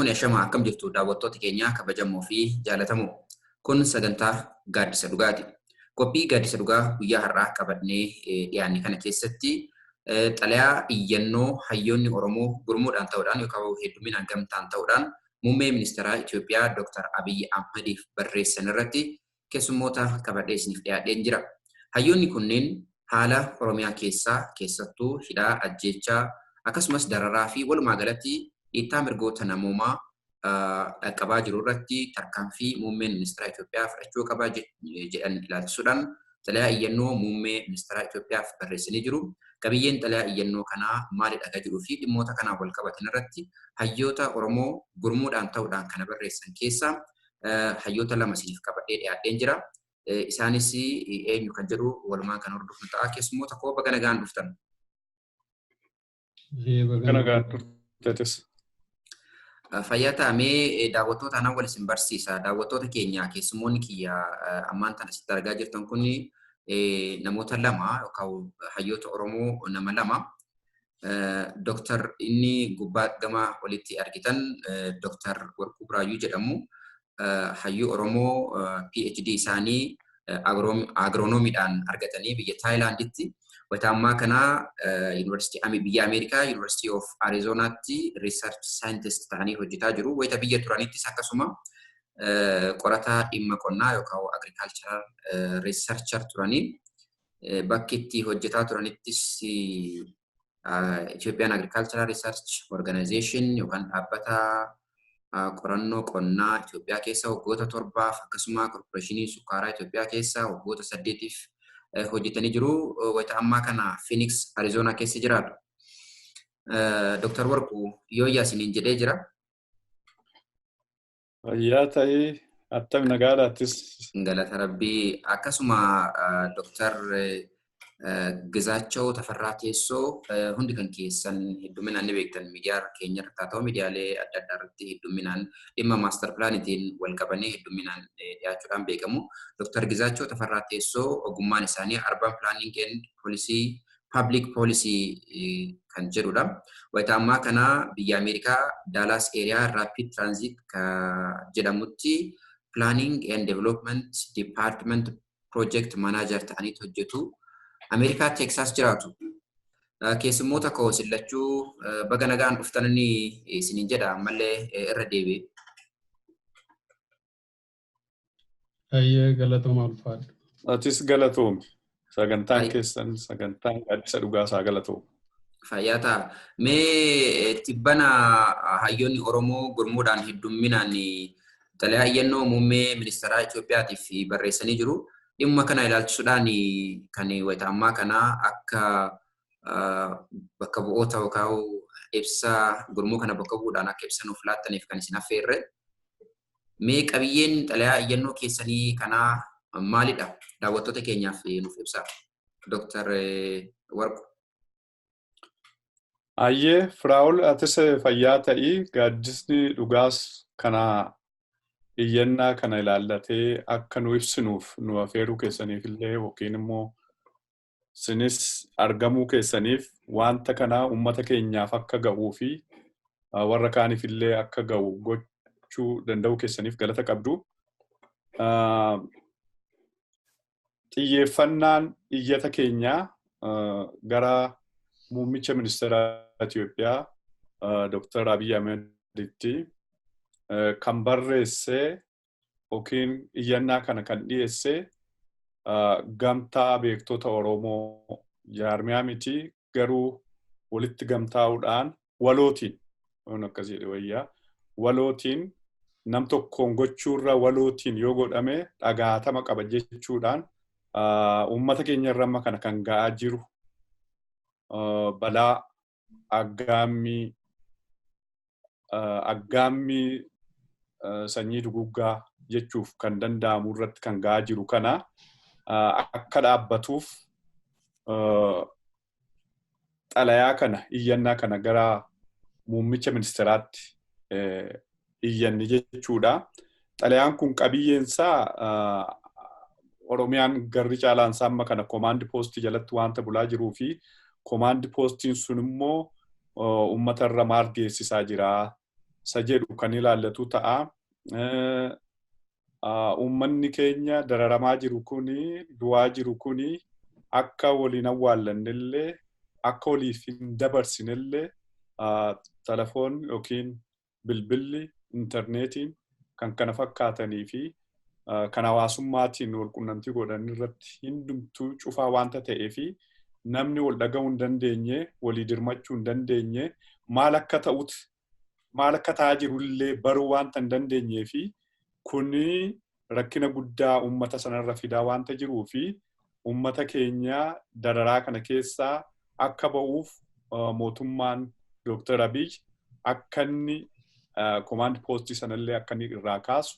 fuune ashamaa akkam jirtu daawwattoota keenya kabajamoo fi jaalatamoo. Kun sagantaa Gaaddisa Dhugaati. Qophii Gaaddisa Dhugaa guyyaa har'aa qabannee dhiyaanne kana keessatti xalayaa iyyannoo hayyoonni Oromoo gurmuudhaan ta'uudhaan yookaan hedduminaan gamtaan ta'uudhaan muummee ministeeraa Itoophiyaa Dr. Abiyyi Ahmadiif barreessan irratti keessummoota qabadhee isiniif dhiyaadheen jira. Hayyoonni kunneen haala Oromiyaa keessaa keessattuu hidhaa, ajjeechaa akkasumas dararaa fi walumaa galatti dhiittaa mirgoota namoomaa dhaqqabaa jiru irratti tarkaanfii muummeen ministeera Itoophiyaa fudhachuu qabaa jedhan ilaalchisuudhaan xalayaa iyyannoo muummee ministeera Itoophiyaaf barreessanii jiru. Qabiyyeen xalayaa iyyannoo kanaa maalidha kan jedhuu fi dhimmoota kanaan wal qabatan irratti hayyoota Oromoo gurmuudhaan ta'uudhaan kana barreessan keessaa hayyoota lama isiniif qabadhee dhiyaadheen jira. Isaanis eenyu kan jedhu walumaan kan hordofnu ta'a. Keessummoota koo baga nagaan dhuftan. Baga nagaan dhuftatis. Fayyaa ta'amee daawwattoota anaan wal isin barsiisa. Daawwattoota keenya keessummoonni kiyya ammaan tana asitti argaa jirtan kun namoota lama yookaan hayyoota Oromoo nama lama. Dooktar inni gubbaa gama walitti argitan Dooktar Warquu Buraayyuu jedhamu. Hayyuu Oromoo PhD isaanii agiroonomiidhaan argatanii biyya Taayilaanditti. Wayita ammaa kana yuunivarsiitii biyya Ameerikaa University of Arizonaatti research scientist ta'anii hojjetaa jiru. Wayita biyya turanittis akkasuma qorataa dhimma qonnaa yookaan agricultural researcher turanii bakki itti hojjetaa turanittis Ethiopian Agricultural Research Organization yookaan dhaabbata qorannoo qonnaa Itoophiyaa keessa waggoota 7 akkasuma korporeeshinii sukkaaraa Itoophiyaa keessa waggoota 8 hojjetanii jiru. Wayita ammaa kana Phoenix, Arizona keessa jiraatu. Dr. Warquu yoo yaasiniin jedhee jira. Fayyaa ta'ee attam nagaadhaattis. Galata Rabbii akkasuma Dr. Gizaachoo Tafarraa Teessoo hundi kan keessan hedduminaan ni beektan miidiyaa keenya irratti haa ta'u miidiyaalee adda addaa irratti hedduminaan dhimma maastar pilaanitiin wal qabanii hedduminaan dhiyaachuudhaan beekamu. Dr. Gizaachoo Tafarraa Teessoo ogummaan isaanii Urban Planning and Policy Public Policy kan jedhudha. Wayita ammaa kana biyya Ameerikaa Dallas Area Rapid Transit jedhamutti Planning and Development Department Project Manager ta'aniitu hojjetu. Ameerikaa Teeksaas jiraatu. Keessummoota koo sillachuu baga nagaan dhuftanii isiniin jedha ammallee irra deebi'e. Ayyee galatooma ulfaadha. Atis galatoomi. Sagantaan keessan sagantaan Gaaddisa Dhugaa isaa galatoomu. Fayyaa ta'a. Mee tibbana hayyoonni Oromoo gurmuudhaan heddumminaan xalayaa iyyannoo muummee ministeeraa Itoophiyaatiif barreessanii jiru. Dhimma kana ilaalchisuudhaan kan wayita ammaa kana akka bakka bu'oota yookaan ibsa gurmuu kana bakka bu'uudhaan akka ibsa nuuf laattaniif kan isin affeerre. Mee qabiyyeen xalayaa iyyannoo keessanii kanaa maalidha? Daawwattoota keenyaaf nuuf ibsa. Dr. Warqu. Ayyee Firaa'ol atis fayyaa ta'ii gaaddisni dhugaas kana iyyannaa kana ilaallatee akka nu ibsinuuf nu affeeruu keessaniif illee yookiin immoo sinis argamuu keessaniif wanta kana uummata keenyaaf akka ga'uu fi warra kaaniif illee akka ga'u gochuu danda'uu keessaniif galata qabdu. Xiyyeeffannaan iyyata keenyaa gara muummicha ministeera Itoophiyaa Dr. Abiyyi Ahmeditti kan barreesse yookiin iyyannaa kana kan dhiyeesse gamtaa beektota Oromoo jaarmiyaa miti garuu walitti gamtaa'uudhaan walootiin akkas jedhe wayyaa walootiin nam tokkoon gochuurra walootiin yoo godhame dhagaatama qaba jechuudhaan uummata keenya irra amma kana kan ga'aa jiru balaa aggaammii sanyii duguggaa jechuuf kan danda'amu irratti kan ga'aa jiru kana akka dhaabbatuuf xalayaa kana iyyannaa kana gara muummicha ministeeraatti iyyanni jechuudha. Xalayaan kun qabiyyeensaa Oromiyaan garri caalaan isaa amma kana komaandi poostii jalatti waanta bulaa jiruu fi komaandi poostiin sun immoo uummata irra maal geessisaa jira. Isa jedhu kan ilaallatu ta'a. Uummanni keenya dararamaa jiru kuni, du'aa jiru kuni akka waliin awwaallannellee, akka waliif hin dabarsinellee telefoon yookiin bilbilli, intarneetiin kan kana fakkaatanii fi kan hawaasummaatiin wal qunnamtii godhan irratti hundumtuu cufaa waanta ta'ee fi namni wal dhaga'uu hin dandeenye, walii dirmachuu hin dandeenye, maal akka ta'utti, maal akka ta'aa jirullee baruu waanta hin dandeenyee fi kuni rakkina guddaa uummata sanarra fidaa waanta jiruu fi uummata keenya dararaa kana keessaa akka ba'uuf mootummaan Dr. Abiy akka inni command postii sanallee akka inni irraa kaasu,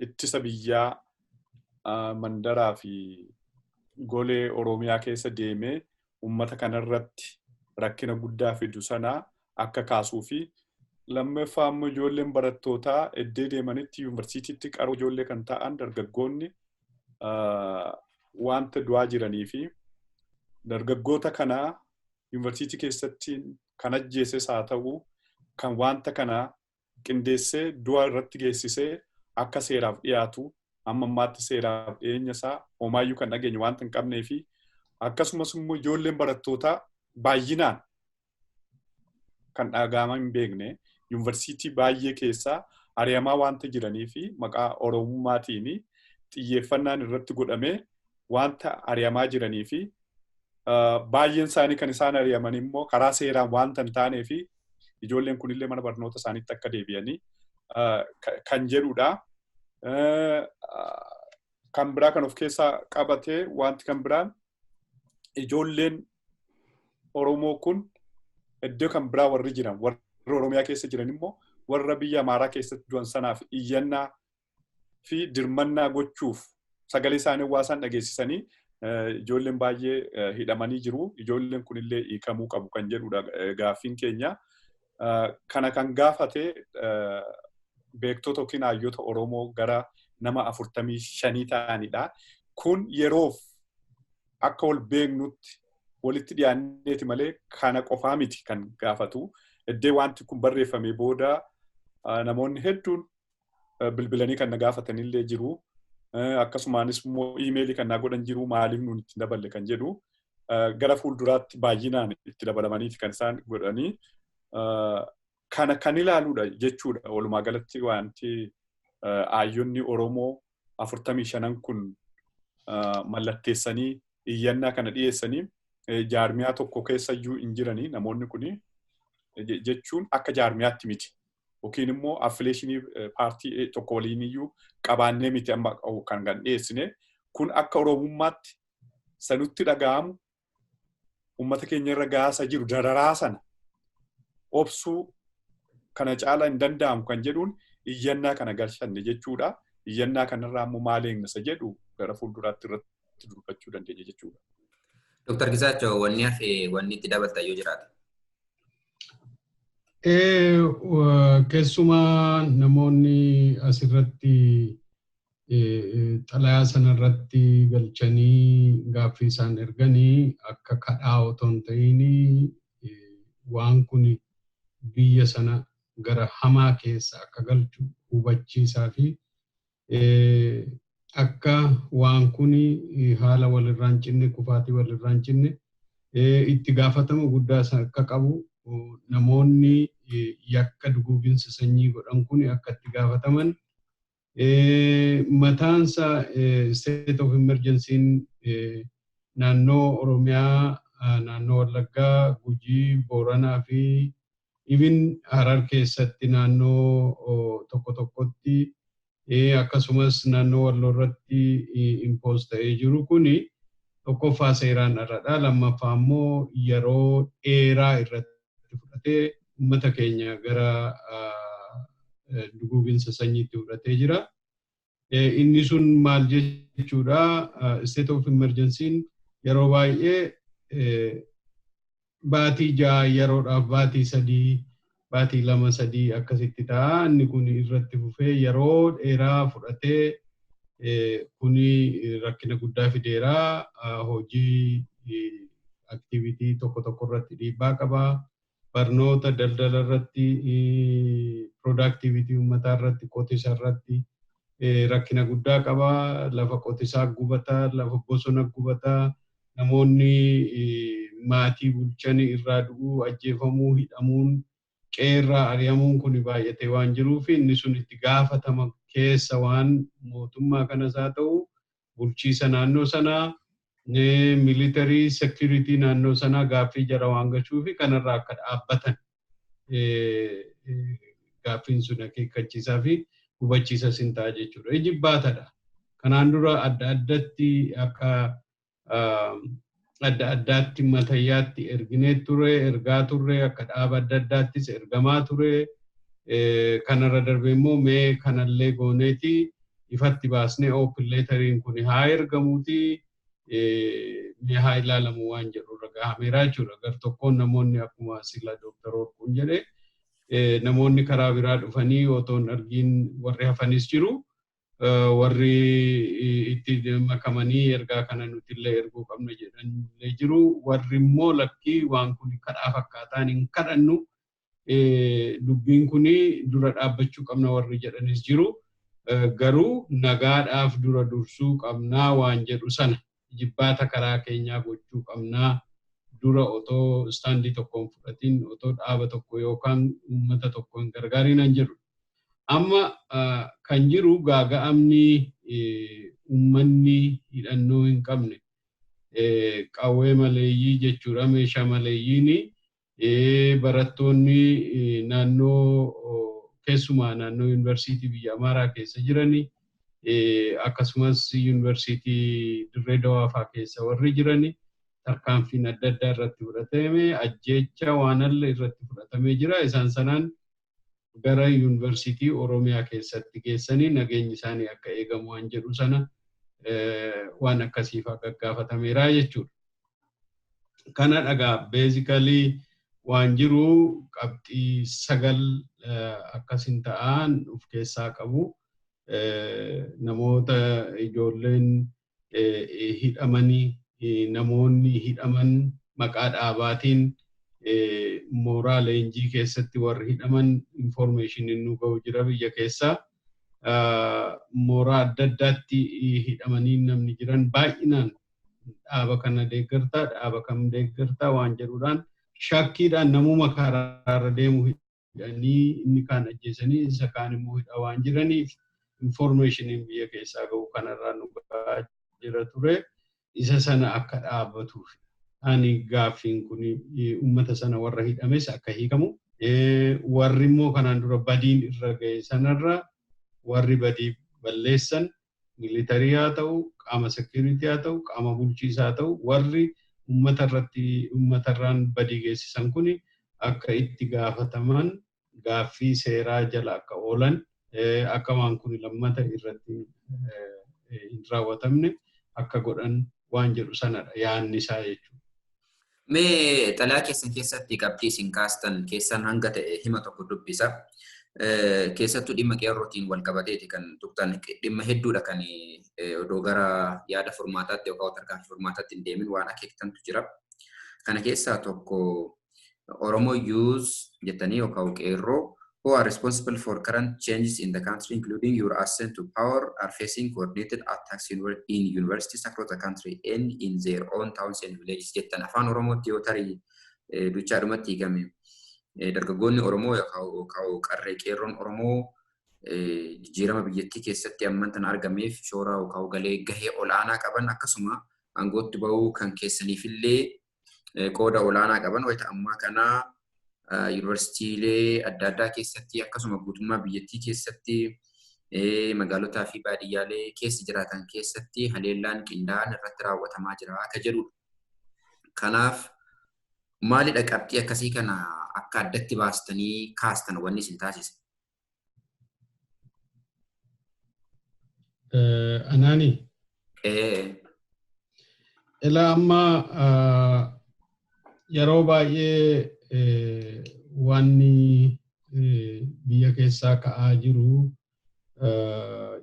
ittisa biyyaa mandaraa fi golee Oromiyaa keessa deemee uummata kanarratti rakkina guddaa fidu sana akka kaasuu fi lammaffaa immoo ijoolleen barattootaa iddoo deemanitti yuunivarsiitiitti qaroo ijoollee kan ta'an dargaggoonni wanta du'aa jiranii fi dargaggoota kana yuunivarsiitii keessatti kan ajjeeses haa ta'u kan wanta kana qindeessee du'a irratti geessisee akka seeraaf dhiyaatu, amma ammaatti seeraaf dhiyeenya isaa homaayyuu kan dhageenye wanta hin qabnee fi akkasumas immoo ijoolleen barattootaa baay'inaan kan dhaga'ama hin beekne yuunivarsiitii baay'ee keessaa ari'amaa wanta jiranii fi maqaa Oromummaatiin xiyyeeffannaan irratti godhamee wanta ari'amaa jiranii fi baay'een isaanii kan isaan ari'aman immoo karaa seeraan wanta hin taanee fi ijoolleen kunillee mana barnoota isaaniitti akka deebi'anii kan jedhudha. Kan biraa kan of keessaa qabatee wanti kan biraan ijoolleen Oromoo kun iddoo kan biraa warri jiran, warri Oromiyaa keessa jiran immoo warra biyya Amaaraa keessatti du'an sanaaf iyyannaa fi dirmannaa gochuuf sagalee isaanii waa isaan dhageessisanii ijoolleen baay'ee hidhamanii jiru. Ijoolleen kunillee hiikamuu qabu kan jedhudha gaaffiin keenya. Kana kan gaafate beektota yookiin hayyoota Oromoo gara nama 45 ta'anidha. Kun yeroof akka wal beeknutti walitti dhiyaanneeti malee kana qofaa miti kan gaafatu. Iddoo wanti kun barreeffamee booda namoonni hedduun bilbilanii kan na gaafatanillee jiru. Akkasumaanis immoo iimeelii kan na godhan jiru, maaliif nuun itti daballe kan jedhu, gara fuulduraatti baay'inaan itti dabalamaniiti kan isaan godhanii. Kana kan ilaaluudha jechuudha. Walumaa galatti wanti hayyoonni Oromoo 45 kun mallatteessanii iyyannaa kana dhiyeessanii jaarmiyaa tokko keessa iyyuu hin jiranii namoonni kuni, jechuun akka jaarmiyaatti miti. Yookiin immoo affiliation paartii tokko waliin iyyuu qabaannee miti amma kan dhiyeessine. Kun akka Oromummaatti sanutti dhaga'amu, uummata keenya irra gaasa jiru dararaa sana obsuu kana caala hin danda'amu kan jedhuun iyyannaa kana galchanne jechuudha. Iyyannaa kanarraa immoo maal eegna isa jedhu gara fuulduraatti irratti dubbachuu dandeenya jechuudha. Dr. Gizaachoo, wanni hafe, wanni itti dabalta yoo jiraate. Keessumaa namoonni asirratti xalayaa sanarratti galchanii gaaffii isaan erganii akka kadhaa otoo hin ta'in waan kun biyya sana gara hamaa keessa akka galchu hubachiisaa fi akka waan kun haala walirraa hin cinne, kufaatii walirraa hin cinne, itti gaafatama guddaa akka qabu, namoonni yakka duguuginsa sanyii godhan kun akka itti gaafataman, mataansa state of emergency naannoo Oromiyaa, naannoo Wallaggaa, Gujii, Booranaa fi even Harar keessatti naannoo tokko tokkotti, akkasumas naannoo Walloo irratti impose ta'ee jiru kuni tokkoffaa seeraan aladha. Lammaffaa immoo yeroo dheeraa irratti fudhatee uummata keenya gara duguuginsa sanyiitti fudhatee jira. Inni sun maal jechuudha? State of emergency yeroo baay'ee baatii 6 yeroodhaaf, baatii 3, baatii 2, 3 akkasitti ta'a. Inni kun irratti fufee yeroo dheeraa fudhatee kuni rakkina guddaa fideera. Hojii activity tokko tokko irratti dhiibbaa qaba. Barnoota, daldala irratti, productivity uummataa irratti, qotisa irratti rakkina guddaa qaba. Lafa qotisaa gubataa, lafa bosona gubataa, namoonni maatii bulchanii irraa du'uu, ajjeefamuu, hidhamuun, qeerraa ari'amuun kun baay'atee waan jiruuf, inni sun itti gaafatama keessa waan mootummaa kanas haa ta'u, bulchiisa naannoo sanaa, military security naannoo sanaa gaaffii jara waan gachuu fi kanarraa akka dhaabbatan gaaffiin sun akeekkachiisaa fi hubachiisa sin ta'a jechuudha. Ijibbaatadha. Kanaan dura adda addatti akka adda addaatti matayyaatti erginee ture, ergaa turre, akka dhaaba adda addaattis ergamaa ture. Kanarra darbee immoo mee kanallee gooneeti ifatti baasnee open letteriin kun haa ergamuuti, mee haa ilaalamu waan jedhu irra gahameera jechuudha. Gar tokkoon namoonni, akkuma sila Dooktar Warquun jedhe, namoonni karaa biraa dhufanii otoo hin argiin warri hafanis jiru. Warri itti makamanii ergaa kana nuti illee erguu qabna jedhanillee jiru. Warri immoo lakkii, waan kun kadhaa fakkaataan hin kadhannu, dubbiin kun dura dhaabbachuu qabna warri jedhanis jiru. Garuu nagaadhaaf dura dursuu qabnaa waan jedhu sana, jibbaata karaa keenyaa gochuu qabnaa, dura otoo stand tokko hin fudhatin, otoo dhaaba tokko yookaan uummata tokko hin gargaariin an jedhu. Amma kan jiru gaaga'amni uummanni hidhannoo hin qabne, qawwee maleeyyii jechuudha, meeshaa maleeyyiin, barattoonni naannoo, keessumaa naannoo yuunivarsiitii biyya Amaaraa keessa jirani, akkasumas yuunivarsiitii Dirree Dawaa fa'aa keessa warri jirani, tarkaanfiin adda addaa irratti fudhatame, ajjeecha waan alla irratti fudhatamee jira. Isaan sanaan gara yuunivarsiitii Oromiyaa keessatti geessanii nageenyi isaanii akka eegamu waan jedhu sana, waan akkasiif gaggaafatameera jechuudha. Kana dhagaa basically waan jiru qabxii 9 akkasin ta'an of keessaa qabu. Namoota ijoolleen hidhamanii, namoonni hidhaman maqaa dhaabaatiin mooraa leenjii keessatti warri hidhaman, information nu ga'u jira biyya keessaa. Mooraa adda addaatti hidhamanii namni jiran baay'inaan dhaaba kana deeggartaa, dhaaba kam deeggartaa waan jedhuudhaan shakkiidhaan namuma karaarra deemu hidhanii, inni kaan ajjeesanii, isa kaan immoo hidhaa waan jiraniif, informationiin biyya keessaa ga'u kanarraa nu ga'aa jira ture. Isa sana akka dhaabbatuuf ani gaaffiin kun, uummata sana warra hidhames akka hiikamu, warri immoo kanaan dura badiin irra ga'e sanarra warri badii balleessan, military haa ta'u, qaama security haa ta'u, qaama bulchiisaa haa ta'u, warri uummata irratti uummatarraan badii geessisan kun akka itti gaafataman, gaaffii seeraa jala akka oolan, akka waan kun lammata irratti hin raawwatamne akka godhan waan jedhu sanadha yaadni isaa jechuudha. Mee xalayaa keessan keessatti qabxii isin kaastan keessan hanga ta'e hima tokko dubbisa. Keessattuu dhimma qeerrootiin wal qabateeti kan tuqxan. Dhimma hedduudha kan odoo gara yaada furmaataatti yookaan tarkaanfii furmaataatti hin deemin waan akeektantu jira. Kana keessaa tokko Oromo youth jettanii yookaan qeerroo who are responsible for current changes in the country, including your ascent to power, are facing coordinated attacks in universities across the country and in their own towns and villages jettan. Afaan Oromootti yoo tarii duchaadhumatti hiikame, dargaggoonni Oromoo yookaan qarree qeerroon Oromoo jijjiirama biyyattii keessatti amman tana argameef shoora yookaan galee gahee olaanaa qaban, akkasuma aangootti bahuu kan keessaniifillee qooda olaanaa qaban, wayita ammaa kana yuunivarsiitiilee adda addaa keessatti, akkasuma guutummaa biyyattii keessatti, magaalotaa fi baadiyyaalee keessa jiraatan keessatti haleellaan qindaa'aan irratti raawwatamaa jira akka jedhudha. Kanaaf maalidha qabxii akkasii kana akka addatti baastanii kaastan wanni isin taasise? Anaani. Ilaa, amma yeroo baay'ee wanni biyya keessaa ka'aa jiru,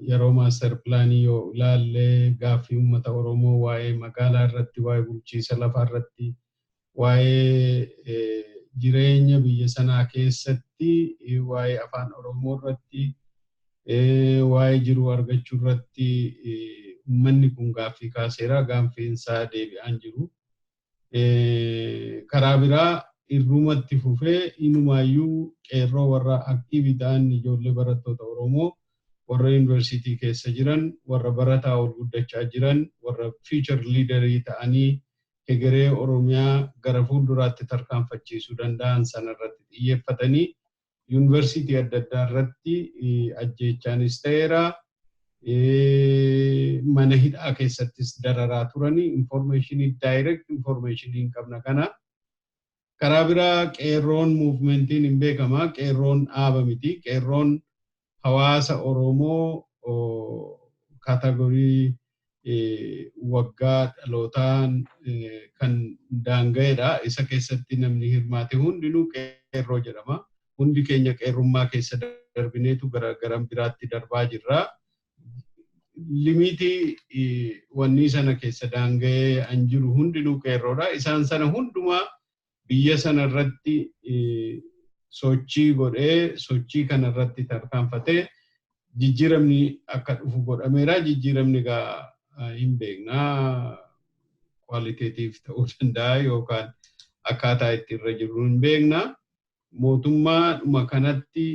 yeroo master planii yoo ilaalle, gaaffii uummata Oromoo waa'ee magaalaa irratti, waa'ee bulchiisa lafaa irratti, waa'ee jireenya biyya sanaa keessatti waa'ee afaan Oromoo irratti waa'ee jiruu argachuu irratti uummanni kun gaaffii kaaseera. Gaaffiin isaa deebi'aan jiru. Karaa biraa irrumatti fufee inumaayyuu qeerroo warra active ta'an ijoollee barattoota Oromoo warra yuunivarsiitii keessa jiran, warra barataa ol guddachaa jiran, warra future leaderii ta'anii hegeree Oromiyaa gara fuulduraatti tarkaanfachiisuu danda'an sanarratti xiyyeeffatanii yuunivarsiitii adda addaa irratti ajjeechaanis ta'eera. Mana hidhaa keessattis dararaa turanii informationii direct informationii hin qabna kana. Karaa biraa qeerroon movementiin hin beekama. Qeerroon dhaaba miti. Qeerroon hawaasa Oromoo category waggaa dhalootaan kan daanga'edha. Isa keessatti namni hirmaate hundinuu qeerroo jedhama. Hundi keenya qeerrummaa keessa darbineetu gara garan biraatti darbaa jirra. Limitii wanni sana keessa daanga'ee an jiru hundinuu qeerroodha. Isaan sana hundumaa biyya sana irratti sochii godhee sochii kana irratti tarkaanfatee jijjiiramni akka dhufu godhameera. Jijjiiramni egaa hin beeknaa, qualitative ta'uu danda'a yookaan akkaataa itti irra jirru hin beekna. Mootummaadhuma kanatti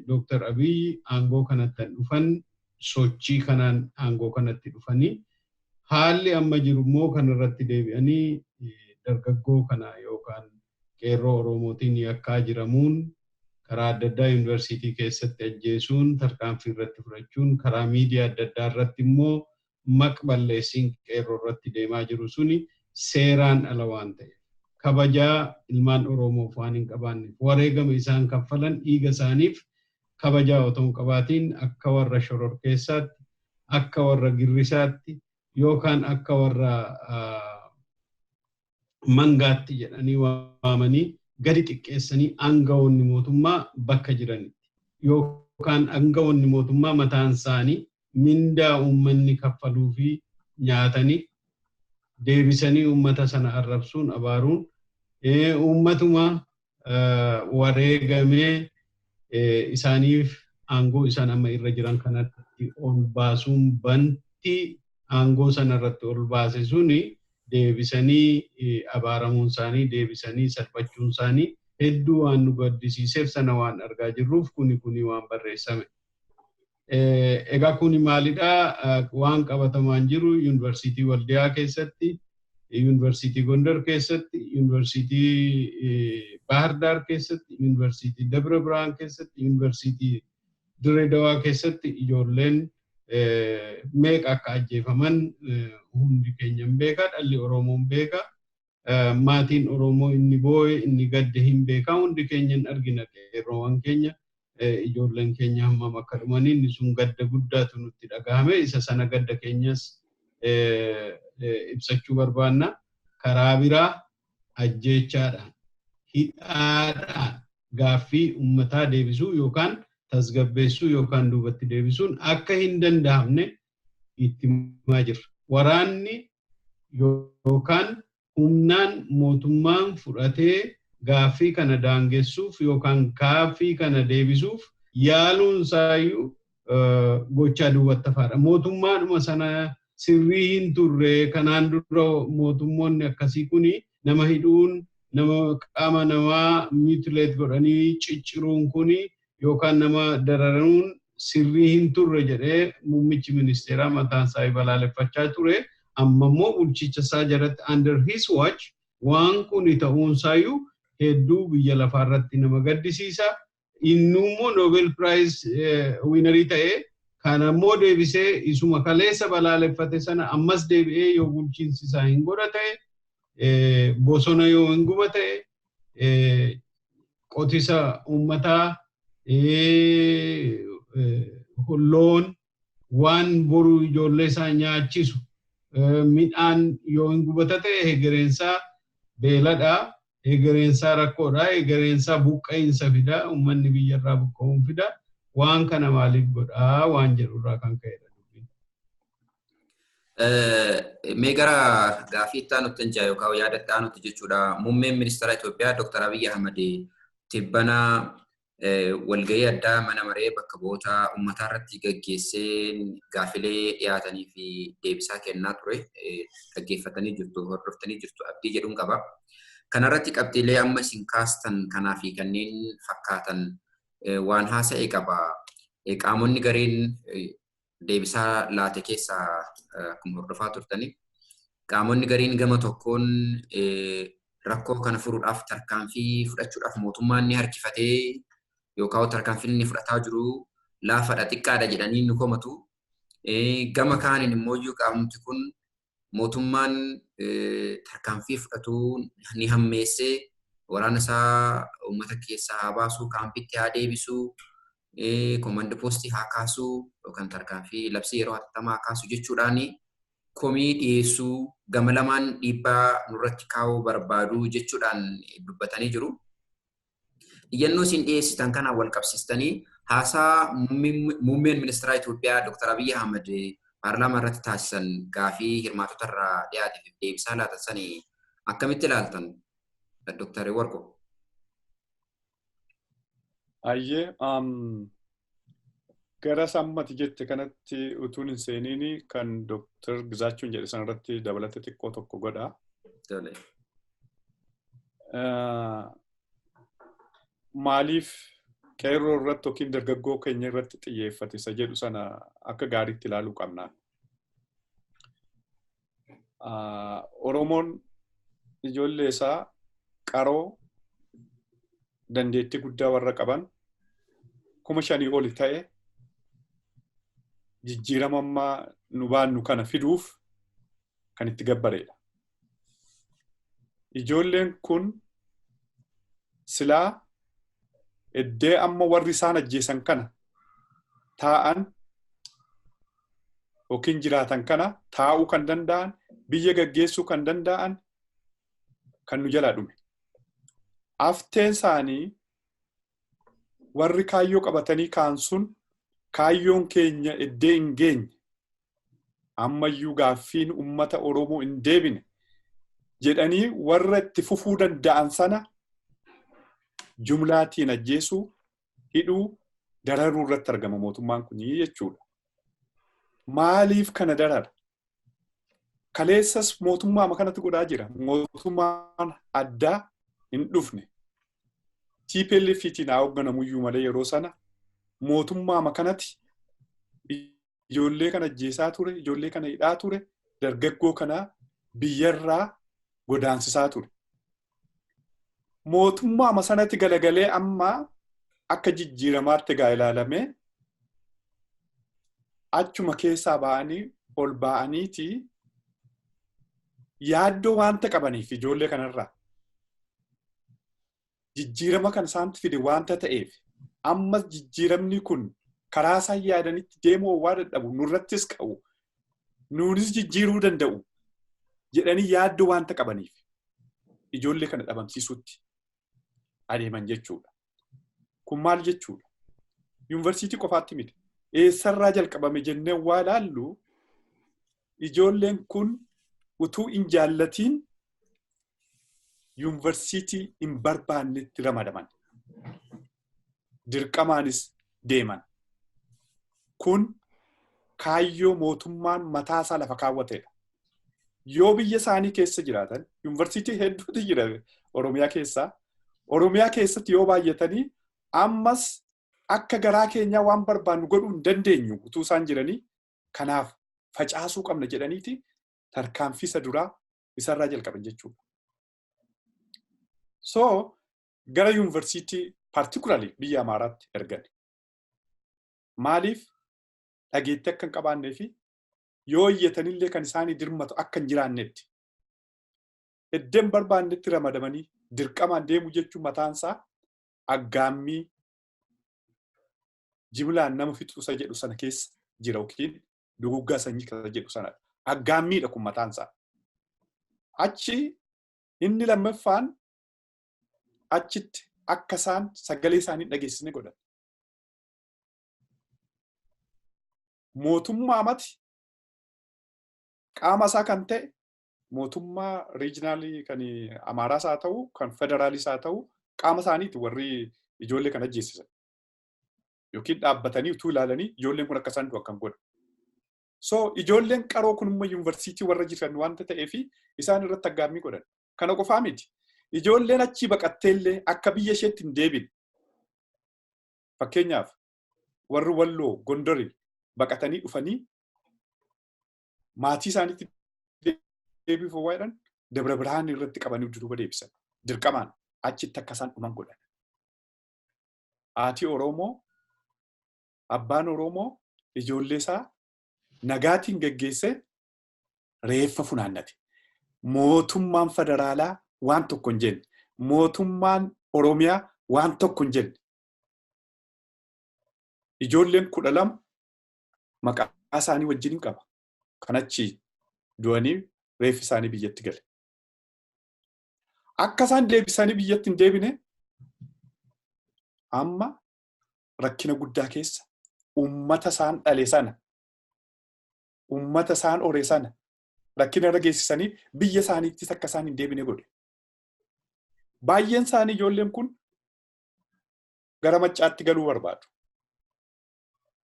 Dr. Abiy aangoo kanatti dhufan, sochii kanaan aangoo kanatti dhufanii haalli amma jiru immoo kanarratti deebi'anii dargaggoo kana yookaan qeerroo Oromootiin yakkaa jiramuun karaa adda addaa yuunivarsiitii keessatti ajjeesuun tarkaanfii irratti fudhachuun karaa miidiyaa adda addaa irratti immoo maqballeessiin qeerroo irratti deemaa jiru suni seeraan ala waan ta'eef kabajaa ilmaan Oromoof waan hin qabaanneef wareegama isaan kaffalan dhiiga isaaniif kabajaa otoo hin qabaatiin akka warra shororkeessaatti, akka warra girrisaatti yookaan akka warra mangaatti jedhanii waamanii gadi xiqqeessanii aangawoonni mootummaa bakka jiranitti yookaan aangawoonni mootummaa mataan isaanii mindaa uummanni kaffaluu fi nyaatanii deebisanii uummata sana arrabsuun abaaruun uummatuma wareegamee isaaniif aangoo isaan amma irra jiran kanatti ol baasuun bantii aangoo sana irratti ol baase suni deebisanii abaaramuun isaanii deebisanii salphachuun isaanii hedduu waan nu gaddisiiseef sana waan argaa jirruuf kuni waan barreessame. Egaa kuni maalidhaa? Waan qabatamaan jiru yuunivarsiitii Waldiyaa keessatti, yuunivarsiitii Gondar keessatti, yuunivarsiitii Bahar Daar keessatti, yuunivarsiitii Dabra Birhaan keessatti, yuunivarsiitii Dirree Dawaa keessatti ijoolleen meeqa akka ajjeefaman hundi keenya hin beeka, dhalli Oromoo hin beeka. Maatiin Oromoo inni boo'e, inni gadde hin beeka, hundi keenya hin argina qeerroowwan keenya. Ijoolleen keenya hammam akka dhumanii inni sun gadda guddaatu nutti dhagahame. Isa sana gadda keenyas ibsachuu barbaanna. Karaa biraa ajjeechaadhaan, hidhaadhaan gaaffii uummataa deebisuu yookaan tasgabbeessuu yookaan duubatti deebisuun akka hin danda'amne itti himaa jirra. Waraanni yookaan humnaan mootummaan fudhatee gaaffii kana daangessuuf yookaan gaaffii kana deebisuuf yaaluun isaayyuu gochaa duubatti hafaadha. Mootummaadhuma sana sirrii hin turre kanaan dura mootummoonni akkasii kuni nama hidhuun, nama qaama namaa mutilate godhanii cicciruun kuni yookaan nama dararuun sirrii hin turre jedhee muummichi ministeeraa mataan isaa balaaleffachaa ture. Amma immoo bulchicha isaa jalatti under his watch waan kuni ta'uun isaayyuu hedduu biyya lafaa irratti nama gaddisiisa. Inni immoo Nobel Prize winnerii ta'ee kana immoo deebisee isuma kaleessa balaaleffate sana ammas deebi'ee yoo bulchiinsi isaa hin godha ta'e, bosona yoo hin guba ta'e, qotisa uummataa, loon waan boru ijoollee isaa nyaachisu midhaan yoo hin gubata ta'e hegereensaa beeladha. Hegereensaa rakkoodha. Hegereensaa buqqa'iinsa fida. Uummanni biyyarraa buqqa'uun fida. Waan kana maaliif godhaa waan jedhurraa kan ka'edha. Mee gara gaaffii itti aanutti hin jaa yookaan yaada itti aanutti jechuudha. Muummeen ministeera Itoophiyaa Dr. Abiyyi Ahmad tibbana walgahii addaa mana maree bakka bu'oota uummataa irratti gaggeessee gaaffilee dhiyaatanii fi deebisaa kennaa ture. Dhaggeeffatanii jirtu, hordoftanii jirtu abdii jedhuun qaba. Kanarratti qabxiilee amma isin kaastan kanaa fi kanneen fakkaatan waan haasa'e qaba. Qaamonni gareen deebisaa laate keessaa akkuma hordofaa turtani. Qaamonni gariin gama tokkoon rakkoo kana furuudhaaf tarkaanfii fudhachuudhaaf mootummaan ni harkifatee yookaan tarkaanfiin inni fudhataa jiru laafadha, xiqqaadha jedhanii ni komatu. Gama kaaniin immoo qaamni kun mootummaan tarkaanfii fudhatu ni hammeessee waraana isaa uummata keessaa haa baasu, kaampitti haa deebisu, komandi poostii haa kaasu yookaan tarkaanfii labsii yeroo hatattamaa haa kaasu jechuudhaan komii dhiyeessuu, gama lamaan dhiibbaa nurratti kaa'uu barbaadu jechuudhaan dubbatanii jiru. Iyyannoo isin dhiyeessitan kanaan wal qabsiistanii haasaa muummeen ministeera Itoophiyaa Dr. Abiyyi Ahmad paarlaamaa irratti taasisan gaafii hirmaatota irraa dhiyaateef deebisaa laatan sanii akkamitti ilaaltan, Dr. Warqoo? Ayyee, gara sammati jette kanatti utuun hin seeniin kan Dr. Gizaachuun jedhe sanarratti dabalata xiqqoo tokko godha. Maaliif qeerroo irratti yookiin dargaggoo keenya irratti xiyyeeffate isa jedhu sana akka gaariitti ilaaluu qabna. Oromoon ijoollee isaa qaroo dandeettii guddaa warra qaban 5,000 oli ta'e jijjiirama ammaa nu baannu kana fiduuf kan itti gabbareedha. Ijoolleen kun silaa iddee amma warri isaan ajjeesan kana taa'an yookiin jiraatan kana taa'uu kan danda'an, biyya gaggeessuu kan danda'an kan nu jalaa dhume. Afteen isaanii warri kaayyoo qabatanii ka'an sun kaayyoon keenya iddee hin geenye, ammayyuu gaaffiin uummata Oromoo hin deebine jedhanii warra itti fufuu danda'an sana jumlaatiin ajjeesuu, hidhuu, dararuu irratti argama mootummaan kun jechuudha. Maaliif kana darara? Kaleessas mootummaa kanatti godhaa jira. Mootummaan addaa hin dhufne. TPLF-tiin haa hoogganamuyyuu malee yeroo sana mootummaa kanatti ijoollee kana ajjeesaa ture, ijoollee kana hidhaa ture, dargaggoo kana biyyarraa godaansisaa ture. Mootummaa sanatti galagalee amma akka jijjiiramaatti egaa ilaalamee achuma keessaa ba'anii ol ba'aniiti yaaddoo waanta qabaniif ijoollee kanarraa jijjiirama kan isaantti fide waanta ta'eef ammas jijjiiramni kun karaa isaan yaadanitti deemuu waa dadhabu, nurrattis ka'u, nuunis jijjiiruu danda'u jedhanii yaaddoo waanta qabaniif ijoollee kana dhabamsiisuutti adeeman jechuudha. Kun maal jechuudha? Yuunivarsiitii qofaatti miti. Eessarraa jalqabame jennee waa ilaallu, ijoolleen kun utuu hin jaallatiin yuunivarsiitii hin barbaannetti ramadaman. Dirqamaanis deeman. Kun kaayyoo mootummaan mataasaa lafa kaawwateedha. Yoo biyya isaanii keessa jiraatan, yuunivarsiitii hedduutu jira Oromiyaa keessaa. Oromiyaa keessatti yoo baay'atanii ammas akka garaa keenyaa waan barbaannu godhuu hin dandeenyu utuu isaan jiranii, kanaaf facaasuu qabna jedhaniiti tarkaanfii isa duraa isarraa jalqaban jechuudha. So gara yuunivarsiitii particularly biyya Amaaraatti ergan. Maaliif? Dhageettii akka hin qabaannee fi yoo iyyatanillee kan isaanii dirmatu akka hin jiraannetti. Iddeen barbaannetti ramadamanii dirqamaan deemuu jechuun mataansaa aggaammii jimlaan nama fixuusa jedhu sana keessa jira yookiin duguggaa sanyii kan jedhu sanadha. Aggaammiidha kun mataansaa. Achi inni lammaffaan achitti akka isaan sagalee isaanii dhageessisne godhan. Mootummaa mati Qaama isaa kan ta'e mootummaa regionalii kan Amaaraas haa ta'u, kan federaaliis haa ta'u, qaama isaaniiti warri ijoollee kan ajjeesisan. Yookiin dhaabbatanii utuu ilaalanii ijoolleen kun akka isaan du'an kan godhan. So ijoolleen qaroo kun immoo yuunivarsiitii warra jiran waanta ta'eef isaan irratti aggaammii godhan. Kana qofaa miti. Ijoolleen achii baqatteellee akka biyya isheetti hin deebine. Fakkeenyaaf, warri Walloo Gondori baqatanii dhufanii maatii isaaniitti deebiif jedhan, Dabra Birhaan irratti qabanii duuba deebisan. Dirqamaan achitti akka isaan dhuman godhan. Haati Oromoo, abbaan Oromoo ijoollee isaa nagaatiin geggeessee reeffa funaannate. Mootummaan federaalaa waan tokko hin jenne. Mootummaan Oromiyaa waan tokko hin jenne. Ijoolleen 12 maqaa isaanii wajjin hin qaba. Kan achi du'anii reeffi isaanii biyyatti gale. Akka isaan deebisanii biyyatti hin deebine amma rakkina guddaa keessa uummata isaan dhale sana, uummata isaan ore sana rakkina irra geessisanii biyya isaaniittis akka isaan hin deebine godhe. Baay'een isaanii, ijoolleen kun gara Maccaatti galuu barbaadu.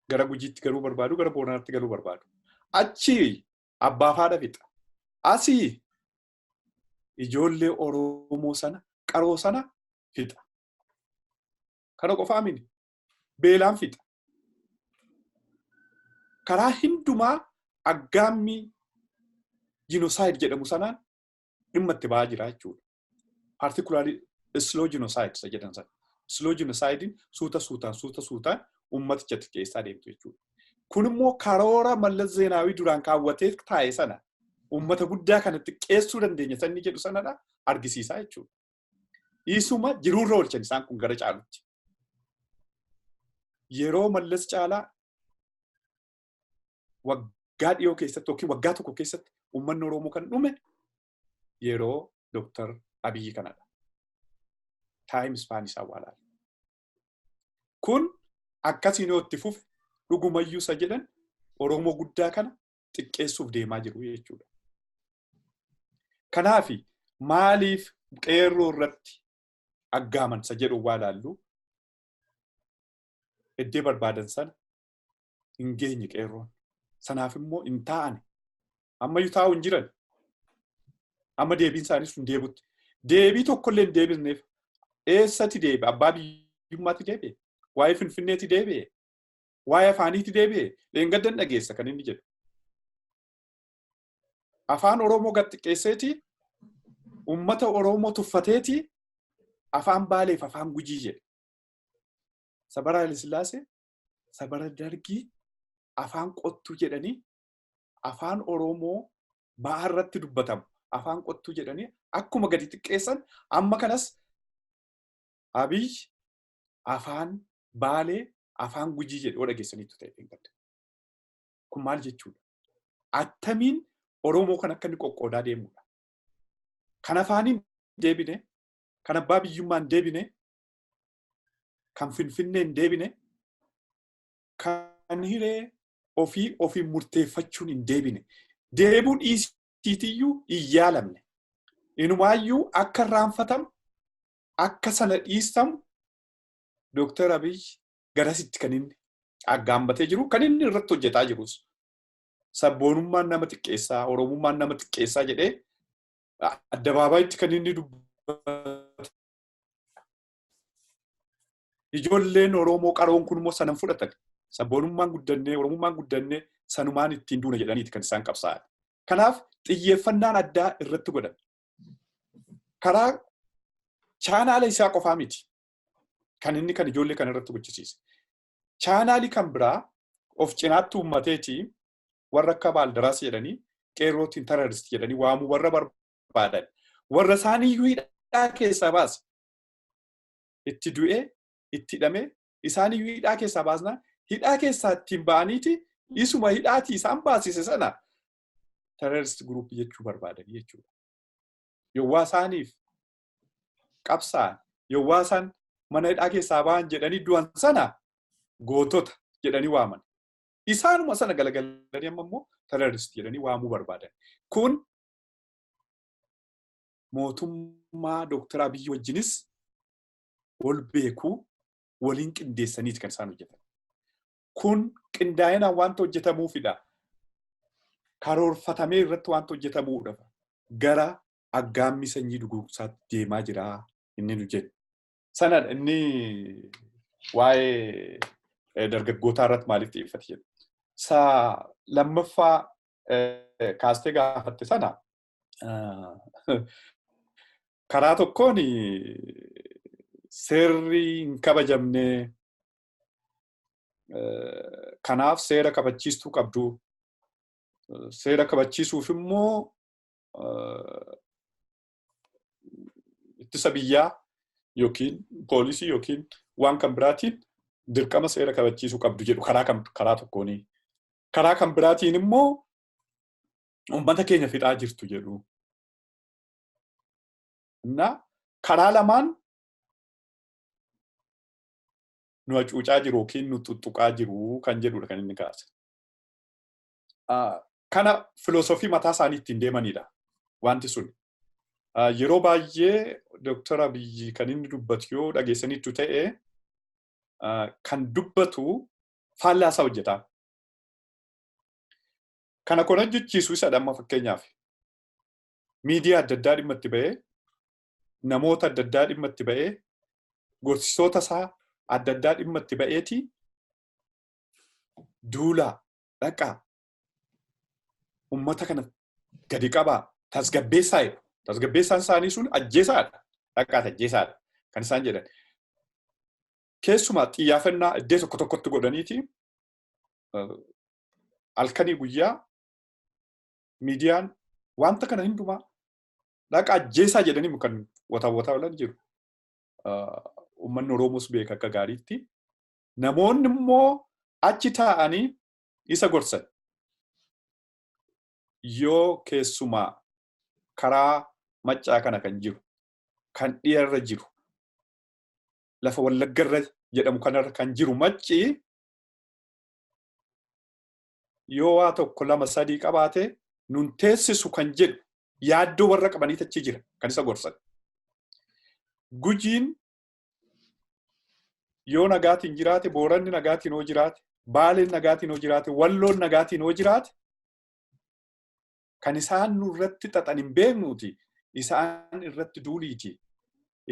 Gara Gujiitti galuu barbaadu, gara Booranaatti galuu barbaadu. Achi abbaa haadha fixa. Asii ijoollee Oromoo sana, qaroo sana fixa. Kana qofaa miti. Beelaan fixa. Karaa hundumaa aggaammii genocide jedhamu sanaan dhimma itti ba'aa jira jechuudha. Particularly slow genocide isa jedhan sana. Slow genocidein suuta suutaan, suuta suutaan uummaticha xiqqeessaa deemtu jechuudha. Kun immoo karoora Mallas Zeenaawii duraan kaawwatee taa'e sana, uummata guddaa kana xiqqeessuu dandeenya sanni jedhu sanadha argisiisaa jechuudha. Isuma jiruurra oolchan isaan kun gara caalutti. Yeroo Mallas caalaa waggaa dhiyoo keessatti yookiin waggaa tokko keessatti uummanni Oromoo kan dhume yeroo Dooktar Abiyyi kanadha. Time span isaa waalaala. Kun akkasiin yoo itti fufe, dhugumayyuu isa jedhan Oromoo guddaa kana xiqqeessuuf deemaa jiru jechuudha. Kanaafi maaliif qeerroo irratti aggaaman isa jedhu waa laallu, iddee barbaadan sana hin geenye qeerroon. Sanaaf immoo hin taa'ani. Ammayyuu taa'u hin jiran. Amma deebiin isaanii sun deebutti. Deebii tokkollee hin deebisneef. Eessatti deebi'e? Abbaa biyyummaatti deebi'e? Waa'ee Finfinneetti deebi'e? Waa'ee afaaniitti deebi'e? Leengaddan dhageessa kan inni jedhu. Afaan Oromoo gad xiqqeesseeti, uummata Oromoo tuffateeti, afaan Baaleef afaan Gujii jedhe. Sabara Hayilasillaasee, sabara Dargii afaan qottuu jedhanii, afaan Oromoo ba'aa irratti dubbatamu afaan qottuu jedhanii akkuma gadi xiqqeessan, amma kanas Abiy afaan Baalee, afaan Gujii jedhe yoo dhageessaniitu ta'e dheengadda. Kun maal jechuudha? Attamiin Oromoo kan akka inni qoqqoodaa deemudha. Kan afaaniin deebine, kan abbaa biyyummaan deebine, kan Finfinneen deebine, kan hiree ofii ofiin murteeffachuun hin deebine. Deebuu dhiisiitiyyuu hin yaalamne. Inumaayyuu akka irraanfatamu, akka sana dhiistamu Dooktar Abiy garasitti kan inni aggaammatee jiru, kan inni irratti hojjetaa jirus. Sabboonummaan nama xiqqeessaa, Oromummaan nama xiqqeessaa jedhee addabaabaayyitti kan inni dubbate. Ijoolleen Oromoo qaroon kun immoo sanan fudhatan. Sabboonummaan guddannee, Oromummaan guddannee, sanumaan ittiin duuna jedhaniiti kan isaan qabsaa'an. Kanaaf xiyyeeffannaan addaa irratti godhame. Karaa chaanaala isaa qofaa miti kan inni kan ijoollee kana irratti gochisiise. Chaanaalii kan biraa of cinaatti uummateeti warra akka Baaldaraas jedhanii qeerrootiin terrorist jedhanii waamuu warra barbaadan. Warra isaaniiyyuu hidhaa keessaa baase. Itti du'ee, itti hidhamee, isaaniiyyuu hidhaa keessaa baasnaa, hidhaa keessaa ittiin ba'aniiti isuma hidhaatii isaan baasise sana terrorist group jechuu barbaadanii jechuudha. Yowwaa isaaniif qabsaa'an, yowwaa isaan mana hidhaa keessaa ba'an jedhanii du'an sana gootota jedhanii waaman. Isaanuma sana galagalanii amma immoo terrorist jedhanii waamuu barbaadan. Kun mootummaa Dooktar Abiyyi wajjinis wal beekuu waliin qindeessaniiti kan isaan hojjetan. Kun qindaa'inaan wanta hojjetamuufidha. Karoorfatamee irratti wanta hojjetamuudha. Gara aggaammii sanyii duguugsaatti deemaa jira inni nu jedhu. Sanadha inni waa'ee dargaggootaa irratti maaliif xiyyeeffate jedhu. Sa lammaffaa kaastee gaafatte sana karaa tokkoon seerri hin kabajamne, kanaaf seera kabachiistuu qabdu. Seera kabachiisuuf immoo ittisa biyyaa yookiin poolisii yookiin waan kan biraatiin dirqama seera kabachiisuu qabdu jedhu karaa tokkooni. Karaa kan biraatiin immoo uummata keenya fixaa jirtu jedhu. Karaa lamaan nu hacuucaa jiru yookiin nu tuttuqaa jiru kan jedhudha kan inni kaase. Kana filoosofii mataa isaanii ittiin deemanidha wanti sun. Yeroo baay'ee Dooktar Abiyyi kan inni dubbatu yoo dhageessaniittu ta'e kan dubbatu faallaa isaa hojjeta. Kana kun hojjechiisu isadha amma fakkeenyaaf. Miidiyaa adda addaa dhimma itti ba'ee, namoota adda addaa dhimma itti ba'ee, gorsitoota isaa adda addaa dhimma itti ba'eeti duulaa dhaqaa uummata kana gadi qabaa tasgabbeessaa jedhu. Tasgabbeessaan isaanii sun ajjeesaadha. Dhaqaati ajjeesaadha kan isaan jedhan. Keessumaa xiyyaafannaa iddoo tokko tokkotti godhaniiti halkanii guyyaa miidiyaan wanta kana hundumaa dhaqa ajjeesaa jedhanii kan wataa oolan jiru. Uummanni Oromoos beeka akka gaariitti. Namoonni immoo achi taa'anii isa gorsan. Yoo keessumaa karaa maccaa kana kan jiru, kan dhiyarra jiru, lafa Wallaggarra jedhamu kanarra kan jiru macci yoo waa tokko lama sadii qabaate nun teessisu kan jedhu yaaddoo warra qabaniit achi jira kan isa gorsan. Gujiin yoo nagaatiin jiraate, Booranni nagaatiin hoo jiraate, Baaleen nagaatiin hoo jiraate, Walloon nagaatiin hoo jiraate kan isaan nurratti xaxan hin beeknuuti isaan irratti duuliiti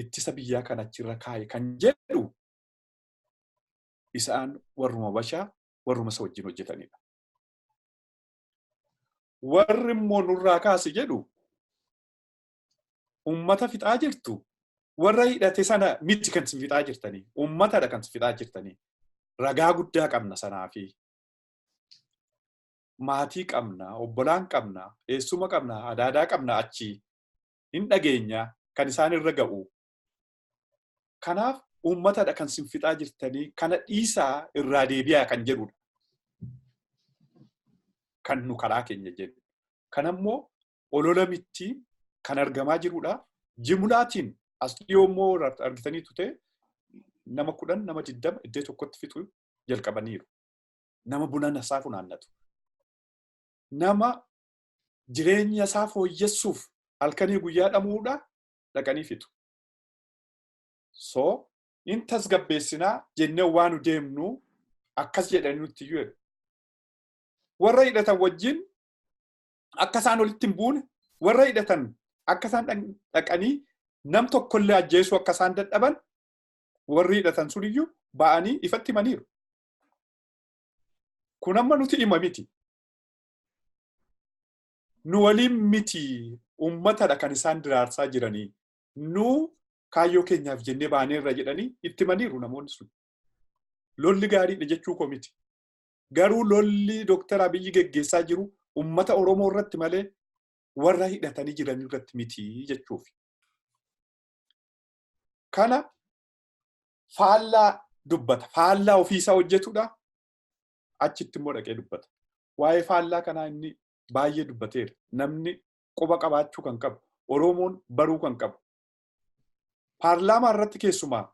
ittisa biyyaa kan achirra kaa'e kan jedhu isaan warruma bashaa warruma isa wajjin hojjetanidha. Warri immoo nurraa kaase jedhu uummata fixaa jirtu warra hidhate sana miti kan fixaa jirtanii uummatadha kan fixaa jirtanii ragaa guddaa qabna sanaafi maatii qabna, obbolaan qabna, eessuma qabna, adaadaa qabna achi hin dhageenya kan isaan irra ga'u. Kanaaf uummatadha kan sin fixaa jirtanii kana dhiisaa irraa deebi'aa kan jedhudha. Kan nu karaa keenya jedhu. Kanammoo olola miti kan argamaa jirudha. Jimlaatiin as dhiyoo immoo argitaniitu ta'e nama 10 nama 20 iddoo tokkotti fixuu jalqabaniiru. Nama buna isaa funaannatu. Nama jireenya isaa fooyyessuuf halkanii guyyaa dhamuudha dhaqanii fixu. So in tasgabbeessinaa jennee waan nu deemnu akkas jedhanii nutti iyyuu jedhu. Warra hidhatan wajjin akka isaan walitti hin buune, warra hidhatan akka isaan dhaqanii nam tokkollee ajjeesuu akka isaan dadhaban warri hidhatan suniyyuu ba'anii ifatti himaniiru. Kun amma nuti hima miti. Nu waliin miti uummatadha kan isaan diraarsaa jiranii. Nu kaayyoo keenyaaf jennee baaneerra jedhanii itti himaniiru namoonni sun. Lolli gaariidha jechuu koo miti. Garuu lolli Dooktar Abiyyi geggeessaa jiru uummata Oromoo irratti malee warra hidhatanii jiran irratti miti jechuuf. Kana faallaa dubbata. Faallaa ofiisaa hojjetudha. Achitti immoo dhaqee dubbata. Waa'ee faallaa kanaa inni baay'ee dubbateera. Namni quba qabaachuu kan qabu, Oromoon baruu kan qabu. Paarlaamaa irratti keessumaa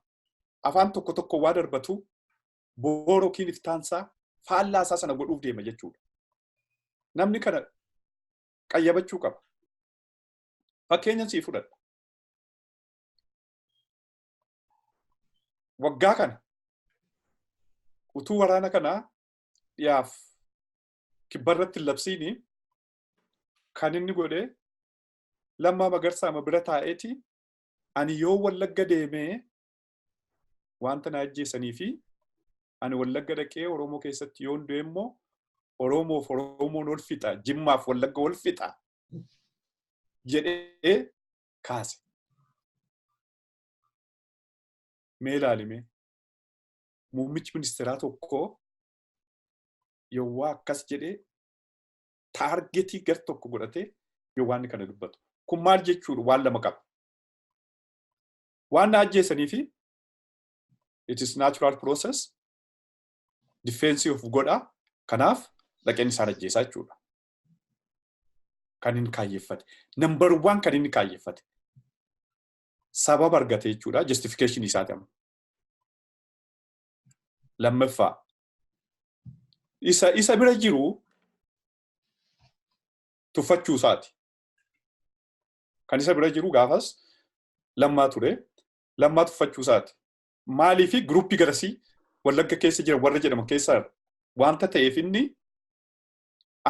afaan tokko tokko waa darbatu booroo yookiin iftaansaa Faallaa isaa sana godhuuf deema jechuudha. Namni kana qayyabachuu qaba. Fakkeenya sii fudhadha. Waggaa kana utuu waraana kanaa dhiyaaf kibbarratti labsiini kan inni godhe Lammaa Magarsaa bira taa'eeti ani yoo Wallagga deemee wanta na ajjeesanii fi ani Wallagga dhaqee Oromoo keessatti yoon du'e immoo Oromoof Oromoon ol fixa, Jimmaaf Wallagga ol fixa jedhee kaase. Mee ilaalime muummichi ministeeraa tokko yowwaa akkas jedhee taargetii gar tokko godhatee yoo waan kana dubbatu. Kun maal jechuudha? Waan lama qaba. Waan na ajjeesanii fi it is natural process defense of godha. Kanaaf dhaqeen isaan ajjeesaa jechuudha. Kan inni kaayyeffate. Number one kan inni kaayyeffate. Sababa argate jechuudha. Justification isaati amma. Lammaffaa. Isa bira jiru tuffachuu isaati. Kan isa bira jiru gaafas Lammaa ture. Lammaa tuffachuu isaati. Maaliifi groupii garasii Wallagga keessa jiran warra jedhaman keessaa wanta ta'eef inni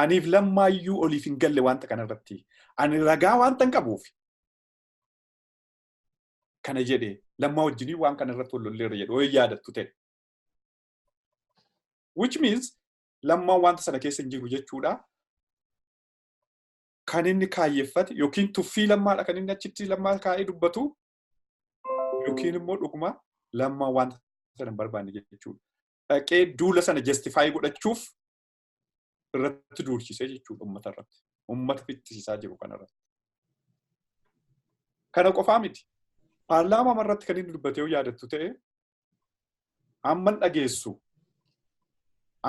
aniif Lammaayyuu oliif hin galle wanta kanarratti. Ani ragaa wanta hin qabuuf kana jedhee Lammaa wajjinii waan kanarratti wal lolleerra jedhu yoo yaadattu ta'e. Which means Lammaan wanta sana keessa hin jiru jechuudha. Kan inni kaayyeffate yookiin tuffii Lammaadha kan inni achitti Lammaa kaa'ee dubbatu yookiin immoo dhuguma Lammaa wanta sana hin barbaanne jechuudha. Dhaqee duula sana justify godhachuuf irratti duulchisee jechuudha uummata irratti. Uummata fittisiisaa jiru kanarratti. Kana qofaa miti. Paarlaamaa irratti kan inni dubbate yoo yaadattu ta'e amman dhageessu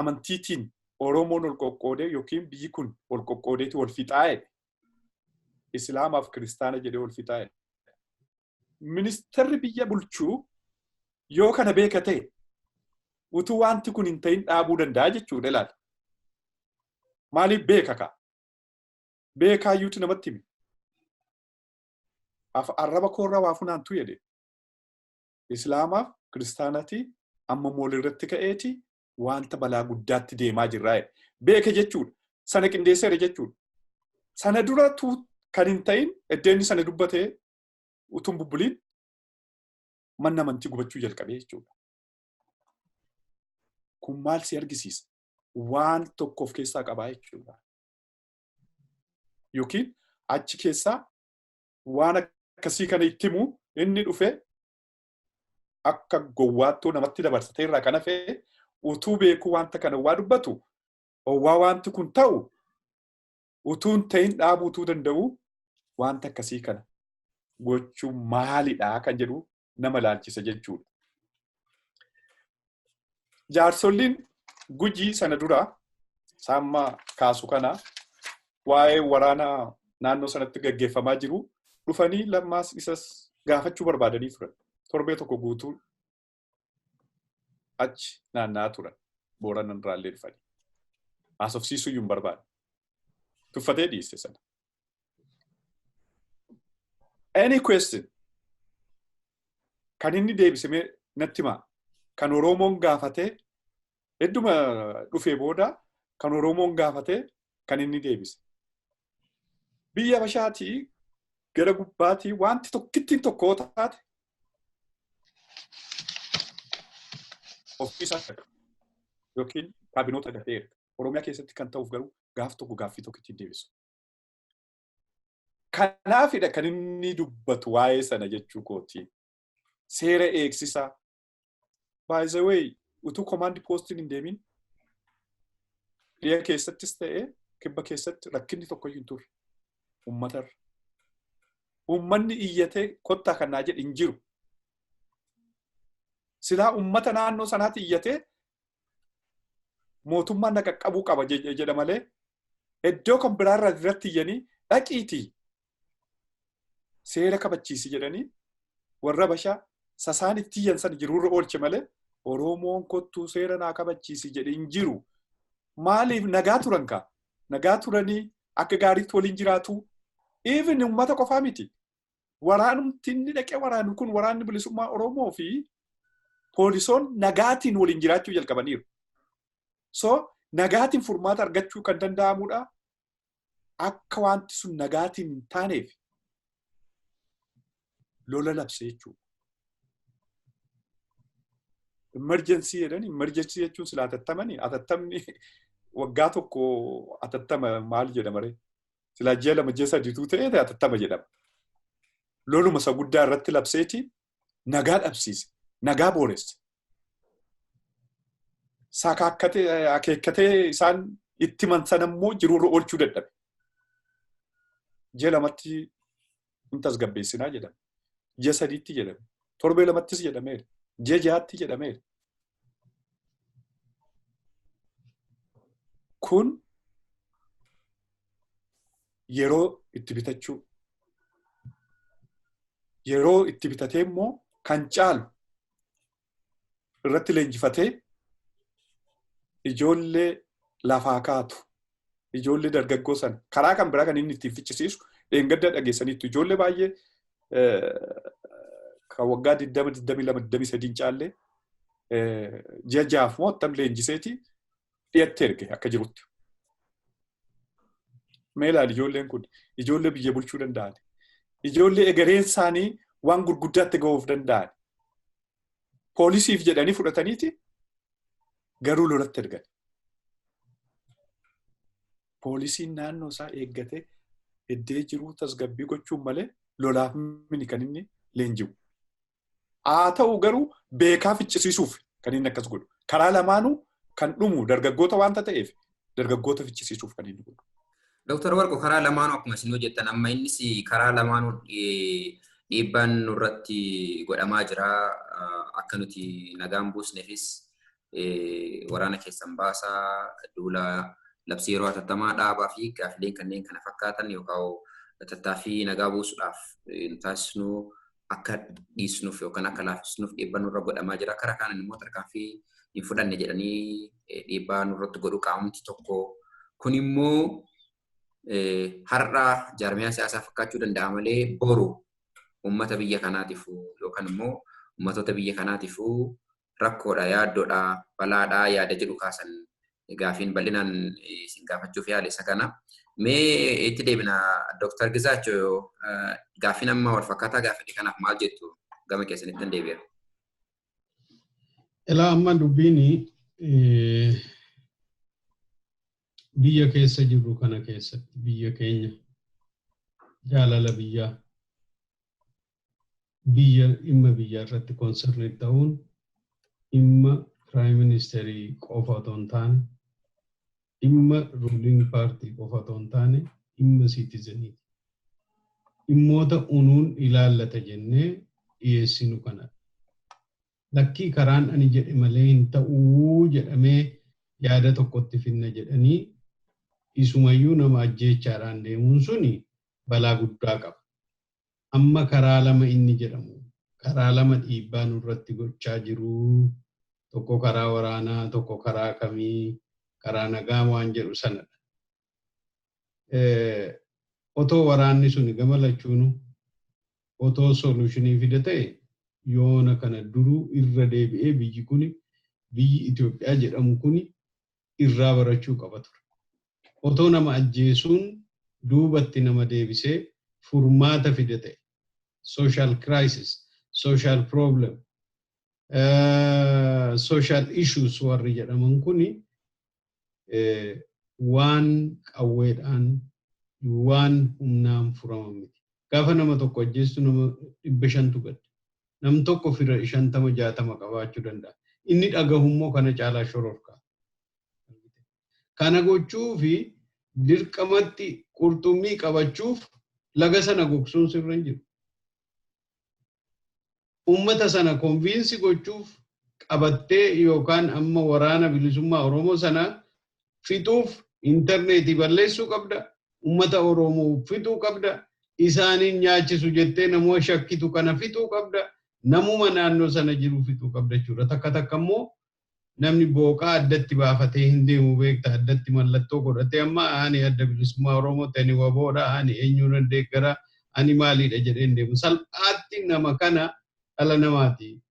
amantiitiin Oromoon ol qoqqoodee yookiin biyyi kun ol qoqqoodeeti wal fixaa'e. Islaamaaf kiristaana jedhee wal fixaa'e. Ministeerri biyya bulchuu yoo kana beeka ta'e utuu wanti kun hin ta'in dhaabuu danda'a jechuudha ilaala. Maaliif beeka ka? Beekaayyuutu namatti hime. Arraba koorraa waa funaantu jedhe. Islaamaaf kiristaanati amma mool irratti ka'eeti wanta balaa guddaatti deemaa jirraa jedhe. Beeka jechuudha. Sana qindeesseera jechuudha. Sana dura kan hin ta'in iddeenni sana dubbatee utuun bubbuliin manni amantii gubachuu jalqabee jechuudha. Kun maal si argisiisa? Waan tokko of keessaa qabaa jechuudha. Yookiin achi keessaa waan akkasii kana itti himu inni dhufe akka gowwaattoo namatti dabarsatee irraa kan hafe utuu beekuu wanta kana waa dubbatu owwaa wanti kun ta'u utuu hin ta'in dhaabuu utuu danda'u wanta akkasii kana gochuu maalidhaa kan jedhu nama laalchisa jechuudha. Jaarsoliin Gujii sana dura saamma kaasu kana waa'ee waraana naannoo sanatti gaggeeffamaa jiru dhufanii Lammaas isas gaafachuu barbaadanii turan. Torbee tokko guutuu achi naanna'aa turan. Booranan irraallee dhufanii. Haasofsiisuu iyyuu hin barbaadne. Tuffatee dhiiste sana. Any question kan inni deebisee natti himaa. Kan Oromoon gaafatee hedduma dhufee booda kan Oromoon gaafatee kan inni deebise. Biyya Habashaatii gara gubbaatii wanti tokkittiin tokko taate ofiisaa yookiin kaabinoota dafee erga. Oromiyaa keessatti kan ta'uuf garuu gaaf tokko gaaffii tokkittiin deebisu. Kanaafidha kan inni dubbatu waa'ee sana jechuu kooti. Seera eegsisaa. By the way, utuu command postiin hin deemin dhiya keessattis ta'ee kibba keessatti rakkinni tokko hin turre uummatarra. Uummanni iyyatee kottaa kanaa jedhe hin jiru. Silaa uummata naannoo sanaatti iyyatee mootummaan na qaqqabuu qaba jedha malee iddoo kan biraarraa irratti iyyanii dhaqiitii seera kabachiisi jedhanii warra Habashaa sasaan itti iyyan sana jiruurra oolche malee Oromoon kottuu seera naa kabachiisi jedhe hin jiru. Maaliif nagaa turan kaa? Nagaa turanii akka gaariitti waliin jiraatu. Even uummata qofaa miti. Waraanumti inni dhaqee waraanu kun, Waraanni Bilisummaa Oromoo fi poolisoon, nagaatiin waliin jiraachuu jalqabaniiru. So nagaatiin furmaata argachuu kan danda'amudha. Akka wanti sun nagaatiin hin taaneef lola labse jechuudha. Emergency jedhani, emergency jechuun sila atattamani, atattamni waggaa tokko atattama maal jedhama ree? Silaa ji'a 2, ji'a 3tu ta'ee atattama jedhama. Loluma isa guddaa irratti labseeti nagaa dhabsiise, nagaa booresse. Sakaakkatee akeekkatee isaan itti himan immoo jiruurra oolchuu dadhabe. Ji'a 2tti hin tasgabbeessinaa jedhame. Ji'a 3tti jedhame. Torbee 2ttis jedhameera. Ji'a 6tti jedhameera. Kun yeroo itti bitachuu. Yeroo itti bitatee immoo kan caalu irratti leenjifatee ijoollee lafaa kaatu, ijoollee dargaggoo sana karaa kan biraa kan inni ittiin fichisiisu, dheengadda dhageessaniitu, ijoollee baay'ee kan waggaa 20, 22, 23 caallee ji'a 6f moo attam leenjiseeti dhiyatte erge akka jirutti. Mee ilaali, ijoolleen kun ijoollee biyya bulchuu danda'an. Ijoollee egereen isaanii waan gurguddaatti ga'uuf danda'an. Poolisiif jedhanii fudhataniiti garuu lolatti ergan. Poolisiin naannoo isaa eeggatee iddee jiruu tasgabbii gochuun malee lolaaf mini kan inni leenji'u. Haa ta'u garuu beekaa ficcisiisuuf kan inni akkas godhu. Karaa lamaanuu kan dhumu dargaggoota waanta ta'eef dargaggoota ficcisiisuuf kan inni godhu. Dooktar Warqoo, karaa lamaanuu akkuma isin hojjettan, amma innis karaa lamaanuu dhiibbaan nurratti godhamaa jira. Akka nuti nagaan buusneefis waraana keessan baasaa, duula labsii yeroo hatattamaa dhaabaa fi gaaffileen kanneen kana fakkaatan yookaan tattaaffii nagaa buusuudhaaf taasisnu akka dhiisnuuf yookaan akka laaffisnuuf dhiibbaan nurra godhamaa jira. Karaa kaaniin immoo tarkaanfii hin fudhanne jedhanii dhiibbaa nurratti godhu qaamni tokko. Kun immoo har'a jaarmiyaa siyaasaa fakkaachuu danda'a malee boru uummata biyya kanaatiif yookaan immoo uummatoota biyya kanaatiif rakkoodha, yaaddoodha, balaadha yaada jedhu kaasan. Gaafiin bal'inaan isin gaafachuuf yaale isa kana. Mee itti deebina. Dooktar Gizaachoo, gaafiin amma wal fakkaataa gaafadhe kanaaf maal jettu? Gama keessanitti hin deebi'a. Ilaa, amma dubbiin biyya keessa jirru kana keessatti biyya keenya jaalala biyyaa, biyya, dhimma biyyaa irratti concerned ta'uun dhimma prime ministerii qofa otoo hin taane, dhimma ruling party qofa otoo hin taane, dhimma citizeniiti. Dhimmoota unuun ilaallata jennee dhiyeessinu kanadha. Lakkii, karaan ani jedhe malee hin ta'uu jedhamee yaada tokkotti finna jedhanii isumayyuu nama ajjeechaadhaan deemuun suni balaa guddaa qaba. Amma karaa lama inni jedhamu, karaa lama dhiibbaa nurratti gochaa jiru, tokko karaa waraanaa, tokko karaa kamii, karaa nagaa waan jedhu sanadha. Otoo waraanni suni gama lachuunu otoo solutionii fida ta'e, yoona kana duruu irra deebi'ee biyyi kuni, biyyi Itoophiyaa jedhamu kuni irraa barachuu qaba ture. Otoo nama ajjeesuun duubatti nama deebisee furmaata fida ta'e, social crisis, social problem, social issues warri jedhaman kuni waan qawweedhaan, waan humnaan furaman miti. Gaafa nama tokko ajjeestu nama 500tu gadda. Nam tokko fira 50, 60 qabaachuu danda'a. Inni dhagahummoo kana caalaa shororkaa. Kana gochuu fi dirqamatti qurxummii qabachuuf laga sana gogsuun sirra hin jiru. Uummata sana convince gochuuf qabattee yookaan amma Waraana Bilisummaa Oromoo sana fixuuf intarneetii balleessuu qabda. Uummata Oromoo fixuu qabda. Isaaniin nyaachisu jettee namoota shakkitu kana fixuu qabda. Namuma naannoo sana jiru fixuu qabda jechuudha. Takka takka immoo Namni booqaa addatti baafatee hin deemu beekta, addatti mallattoo godhatee amma ani Adda Bilisummaa Oromoo ta'e, ani WBOdha, ani eenyuun deeggara, ani maaliidha jedhee hin deemu. Salphaatti nama kana dhala namaati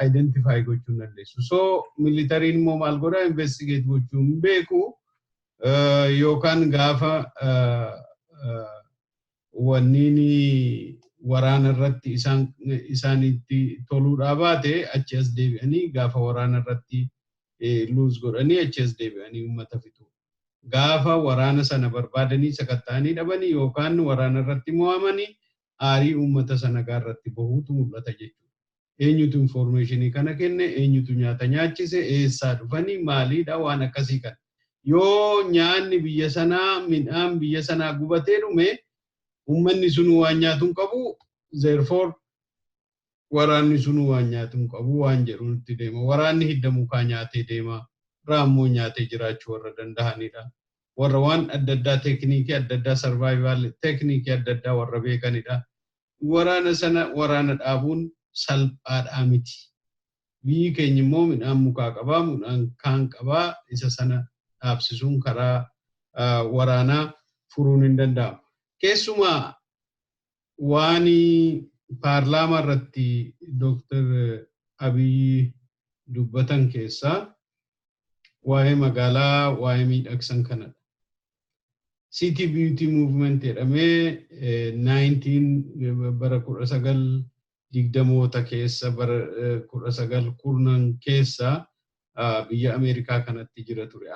identify gochuu hin dandeessu. So militariin immoo maal godhaa? Investigate gochuu hin beeku, yookaan gaafa wanniin waraana irratti isaanitti toluudhaa baate achi as deebi'anii, gaafa waraana irratti lose godhanii achi as deebi'anii uummata fixu. Gaafa waraana sana barbaadanii sakatta'anii dhabanii yookaan waraana irratti mo'amanii aarii uummata sana irratti bahuutu mul'ata jechuudha. Eenyutu informationii kana kenne, eenyutu nyaata nyaachise, eessaa dhufanii, maaliidha, waan akkasii kana. Yoo nyaanni biyya sanaa, midhaan biyya sanaa gubatee dhume, uummanni sun waan nyaatu hin qabu, therefore waraanni sun waan nyaatu hin qabu waan jedhu nutti deema. Waraanni hidda mukaa nyaatee deema. Raammoo nyaatee jiraachuu warra danda'anidha. Warra waan adda addaa, teekniikii adda addaa, survival teekniikii adda addaa warra beekanidha. Waraana sana waraana dhaabuun salphaadhaa miti. Biyyi keenya immoo midhaan mukaa qabaa, midhaan kaan qabaa, isa sana dhaabsisuun karaa waraanaa furuun hin danda'amu. Keessumaa waan paarlaamaa irratti Dooktar Abiyyi dubbatan keessaa waa'ee magaalaa, waa'ee miidhagsan kanadha. City Beauty Movement jedhamee 19 bara 1920moota keessa, bara 1910 keessa biyya Ameerikaa kanatti jira ture.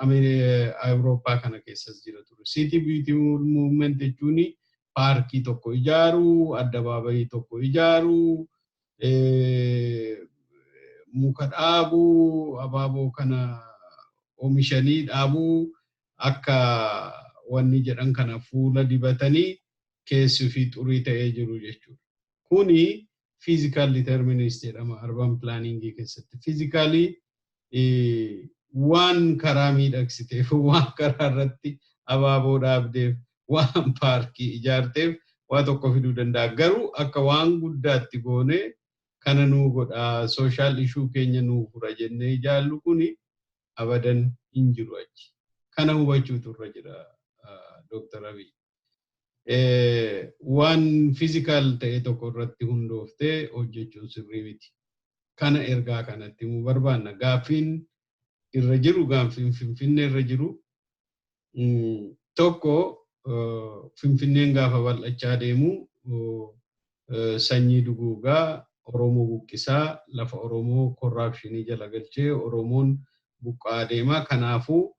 Awurooppaa kana keessas jira ture. City Beauty Movement jechuun paarkii tokko ijaaruu, addabaabayii tokko ijaaruu, muka dhaabuu, abaaboo kana oomishanii dhaabuu, akka wanni jedhan kana fuula dibatanii keessi fi xurii ta'ee jiru jechuudha. Kuni physical determinist jedhama urban planningii keessatti. Physically waan karaa miidhagsiteef, waan karaa irratti abaaboo dhaabdeef, waan paarkii ijaarteef waa tokko fiduu danda'a. Garuu akka waan guddaatti goonee kana nuu godha, social issue keenya nuu fura jennee ijaallu kuni abadan hin jiru achi. Kana hubachuutu irra jira Dr. Abiy. Waan physical ta'e tokko irratti hundooftee hojjechuun sirrii miti. Kana ergaa kanatti himuu barbaanna. Gaaffiin irra jiru, gaaffiin Finfinnee irra jiru tokko, Finfinneen gaafa bal'achaa deemu sanyii duguugaa, Oromoo buqqisaa, lafa Oromoo corruptionii jala galchee Oromoon buqqaa deema. Kanaafuu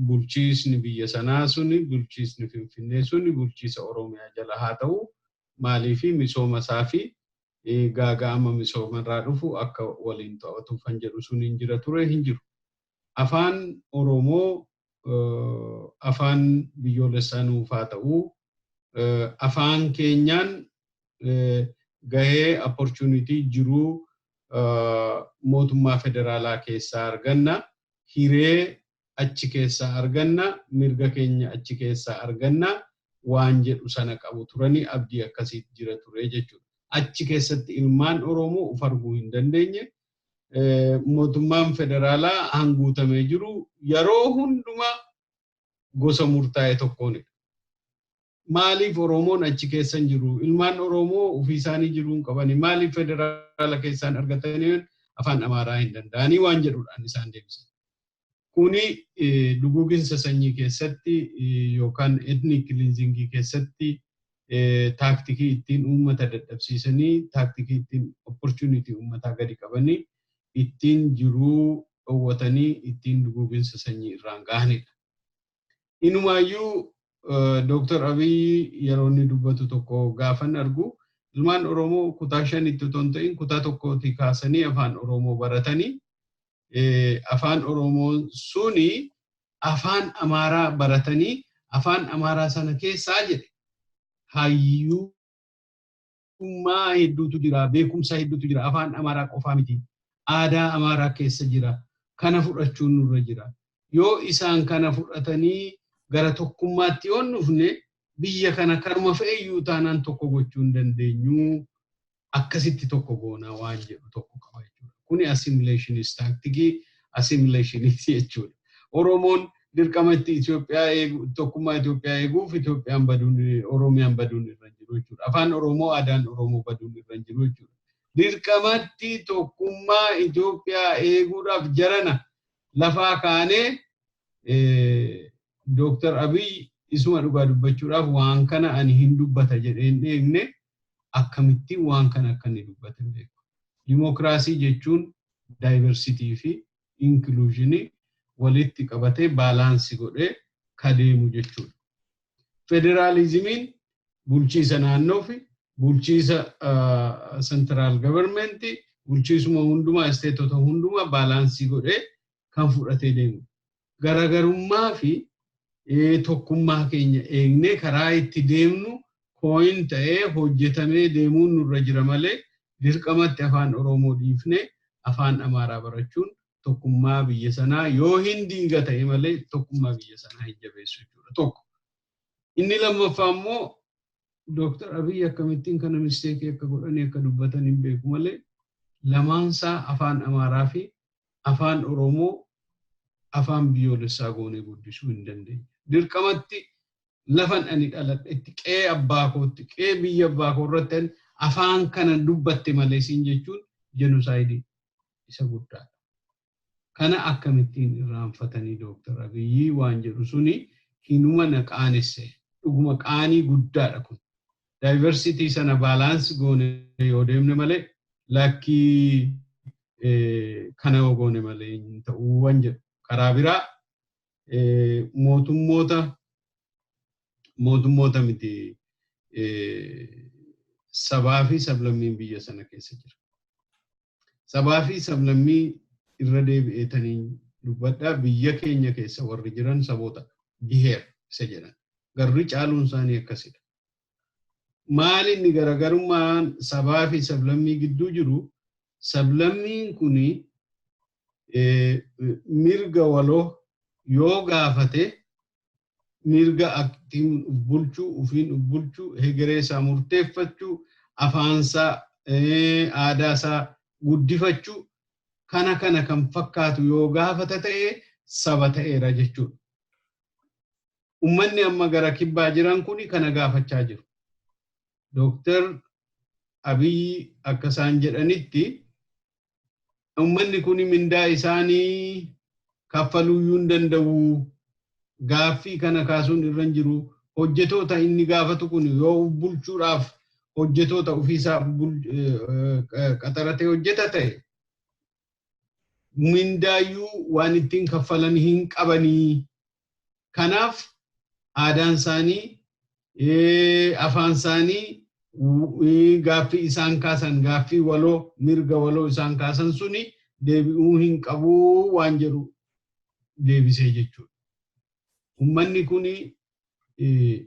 bulchiisni biyya sanaa suni, bulchiisni Finfinnee suni bulchiisa Oromiyaa jala haa ta'u, maaliifi misooma isaa fi gaaga'ama misooma irraa dhufu akka waliin to'atuuf kan jedhu sun hin jira ture, hin jiru. Afaan Oromoo afaan biyyoolessaa nuuf haa ta'u, afaan keenyaan gahee opportunity jiruu mootummaa federaalaa keessaa arganna, hiree achi keessaa arganna, mirga keenya achi keessaa arganna waan jedhu sana qabu turanii, abdii akkasiitu jira ture jechuudha. Achi keessatti ilmaan Oromoo uf arguu hin dandeenye. Mootummaan federaalaa hanguutamee jiru yeroo hundumaa gosa murtaa'e tokkoonidha. Maaliif Oromoon achi keessa hin jiru? Ilmaan Oromoo ofii isaanii jiruu hin qabani. Maaliif federaala keessaan argatanii afaan Amaaraa hin danda'anii waan jedhudhaan isaan deebisan. Kuni duguuginsa sanyii keessatti yookaan ethnic cleansingii keessatti taaktikii ittiin uummata dadhabsiisanii, taaktikii ittiin opportunity uummataa gadi qabanii, ittiin jiruu dhoowwatanii, ittiin duguuginsa sanyii irraan gahanidha. Inumaayyuu Dooktar Abiyyi yeroo inni dubbatu tokko gaafan argu, ilmaan Oromoo kutaa shanitti otoo hin ta'in kutaa tokkootii kaasanii afaan Oromoo baratanii, afaan Oromoo suni afaan Amaaraa baratanii, afaan Amaaraa sana keessaa jedhe hayyummaa hedduutu jira, beekumsa hedduutu jira, afaan Amaaraa qofaa miti. Aadaa Amaaraa keessa jira. Kana fudhachuun nurra jira. Yoo isaan kana fudhatanii gara tokkummaatti yoo dhufne, biyya kana karuma fe'iyyuu taanaan tokko gochuu hin dandeenyu, akkasitti tokko goonaa waan jedhu tokko qaba jechuudha. Kuni assimilationist tacticii assimilationist jechuudha. Oromoon dirqamatti Itoophiyaa eegu, tokkummaa Itoophiyaa eeguuf Itoophiyaan baduun, Oromiyaan baduun irra jiru jechuudha. Afaan Oromoo, aadaan Oromoo baduun irra jiru jechuudha. Dirqamatti tokkummaa Itoophiyaa eeguudhaaf jarana lafaa kaanee Dooktar Abiy isuma dhugaa dubbachuudhaaf waan kana ani hin dubbata jedhee hin eegne, akkamittiin waan kana akka inni dubbate hin beeku. Dimookiraasii jechuun diversity fi inclusionii walitti qabatee balance godhee kadeemu jechuudha. Federaalizimiin bulchiisa naannoo fi bulchiisa central governmentii, bulchiisuma hundumaa, stateota hundumaa balance godhee kan fudhatee deemu. Garaagarummaa fi tokkummaa keenya eegnee karaa itti deemnu kooyin ta'ee hojjetamee deemuun nurra jira malee, dirqamatti afaan Oromoo dhiifnee afaan Amaaraa barachuun tokkummaa biyya sanaa yoo hin diiga ta'e malee tokkummaa biyya sanaa hin jabeessu jechuudha. Tokko. Inni lammaffaa immoo, Dooktar Abiy akkamittiin kana mistake akka godhanii akka dubbatan hin beeku malee, lamaansaa afaan Amaaraa fi afaan Oromoo afaan biyyoolessaa goonee guddisuu hin dandeenye. Dirqamatti lafan ani dhaladhetti, qe'ee abbaa kootti, qe'ee biyya abbaa koo irratti afaan kana dubbatte malee siin jechuun genocide isa guddaadha. Kana akkamittiin irraanfatanii Dooktar Abiyyi waan jedhu suni hinuma na qaanesse. Dhuguma qaanii guddaadha kun. Diversity sana balance goone yoo deemne malee, lakkii, kana yoo goone malee hin ta'uu waan jedhu. Karaa biraa mootummoota miti, sabaa fi sablammiin biyya sana keessa jira. Sabaa fi sablammii irra deebi'eetanii dubbadhaa, biyya keenya keessa warri jiran saboota biheer isa jedhan. Garri caaluun isaanii akkasidha. Maal inni garaagarummaan sabaa fi sablammii gidduu jiru? Sablammiin kuni mirga waloo yoo gaafate, mirga aktiin uf bulchuu, ufiin uf bulchuu, hegeree isaa murteeffachuu, afaansaa, aadaasaa guddifachuu, kana kana kan fakkaatu yoo gaafata ta'e saba ta'eera jechuudha. Uummanni amma gara kibbaa jiran kuni kana gaafachaa jiru. Dooktar Abiyyi akka isaan jedhanitti uummanni kun mindaa isaanii kaffaluuyyuu hin danda'u. Gaaffii kana kaasuun irra hin jiru. Hojjetoota inni gaafatu kun yoo bulchuudhaaf hojjetoota ofiisaa qaxaratee hojjeta ta'e, mindaayyuu waan ittiin kaffalan hin qabanii. Kanaaf aadaan isaanii, afaan isaanii, gaaffii isaan kaasan, gaaffii waloo, mirga waloo isaan kaasan suni deebi'uu hin qabuu waan jedhu deebisee jechuudha. Uummanni kuni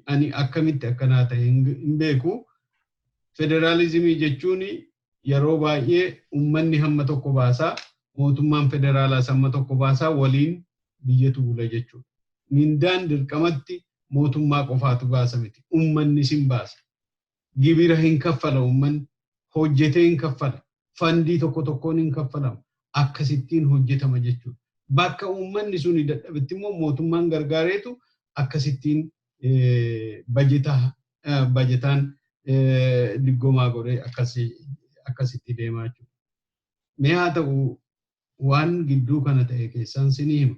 ani akkamitti akkanaa ta'e hin beeku. Federaalizimii jechuun yeroo baay'ee uummanni hamma tokko baasaa, mootummaan federaalaas hamma tokko baasaa, waliin biyyatu bula jechuudha. Mindaan dirqamatti mootummaa qofaatu baasa miti. Uummanni sin baasa. Gibira hin kaffala uummanni. Hojjetee hin kaffala. Fundii tokko tokkoon hin kaffalama. Akkasittiin hojjetama jechuudha. Bakka uummanni suni dadhabetti immoo mootummaan gargaareetu akkasittiin bajetaan diggomaa godhee akkasitti deemaa jechuudha. Mee haa ta'u, waan gidduu kana ta'e keessaan sinii hima.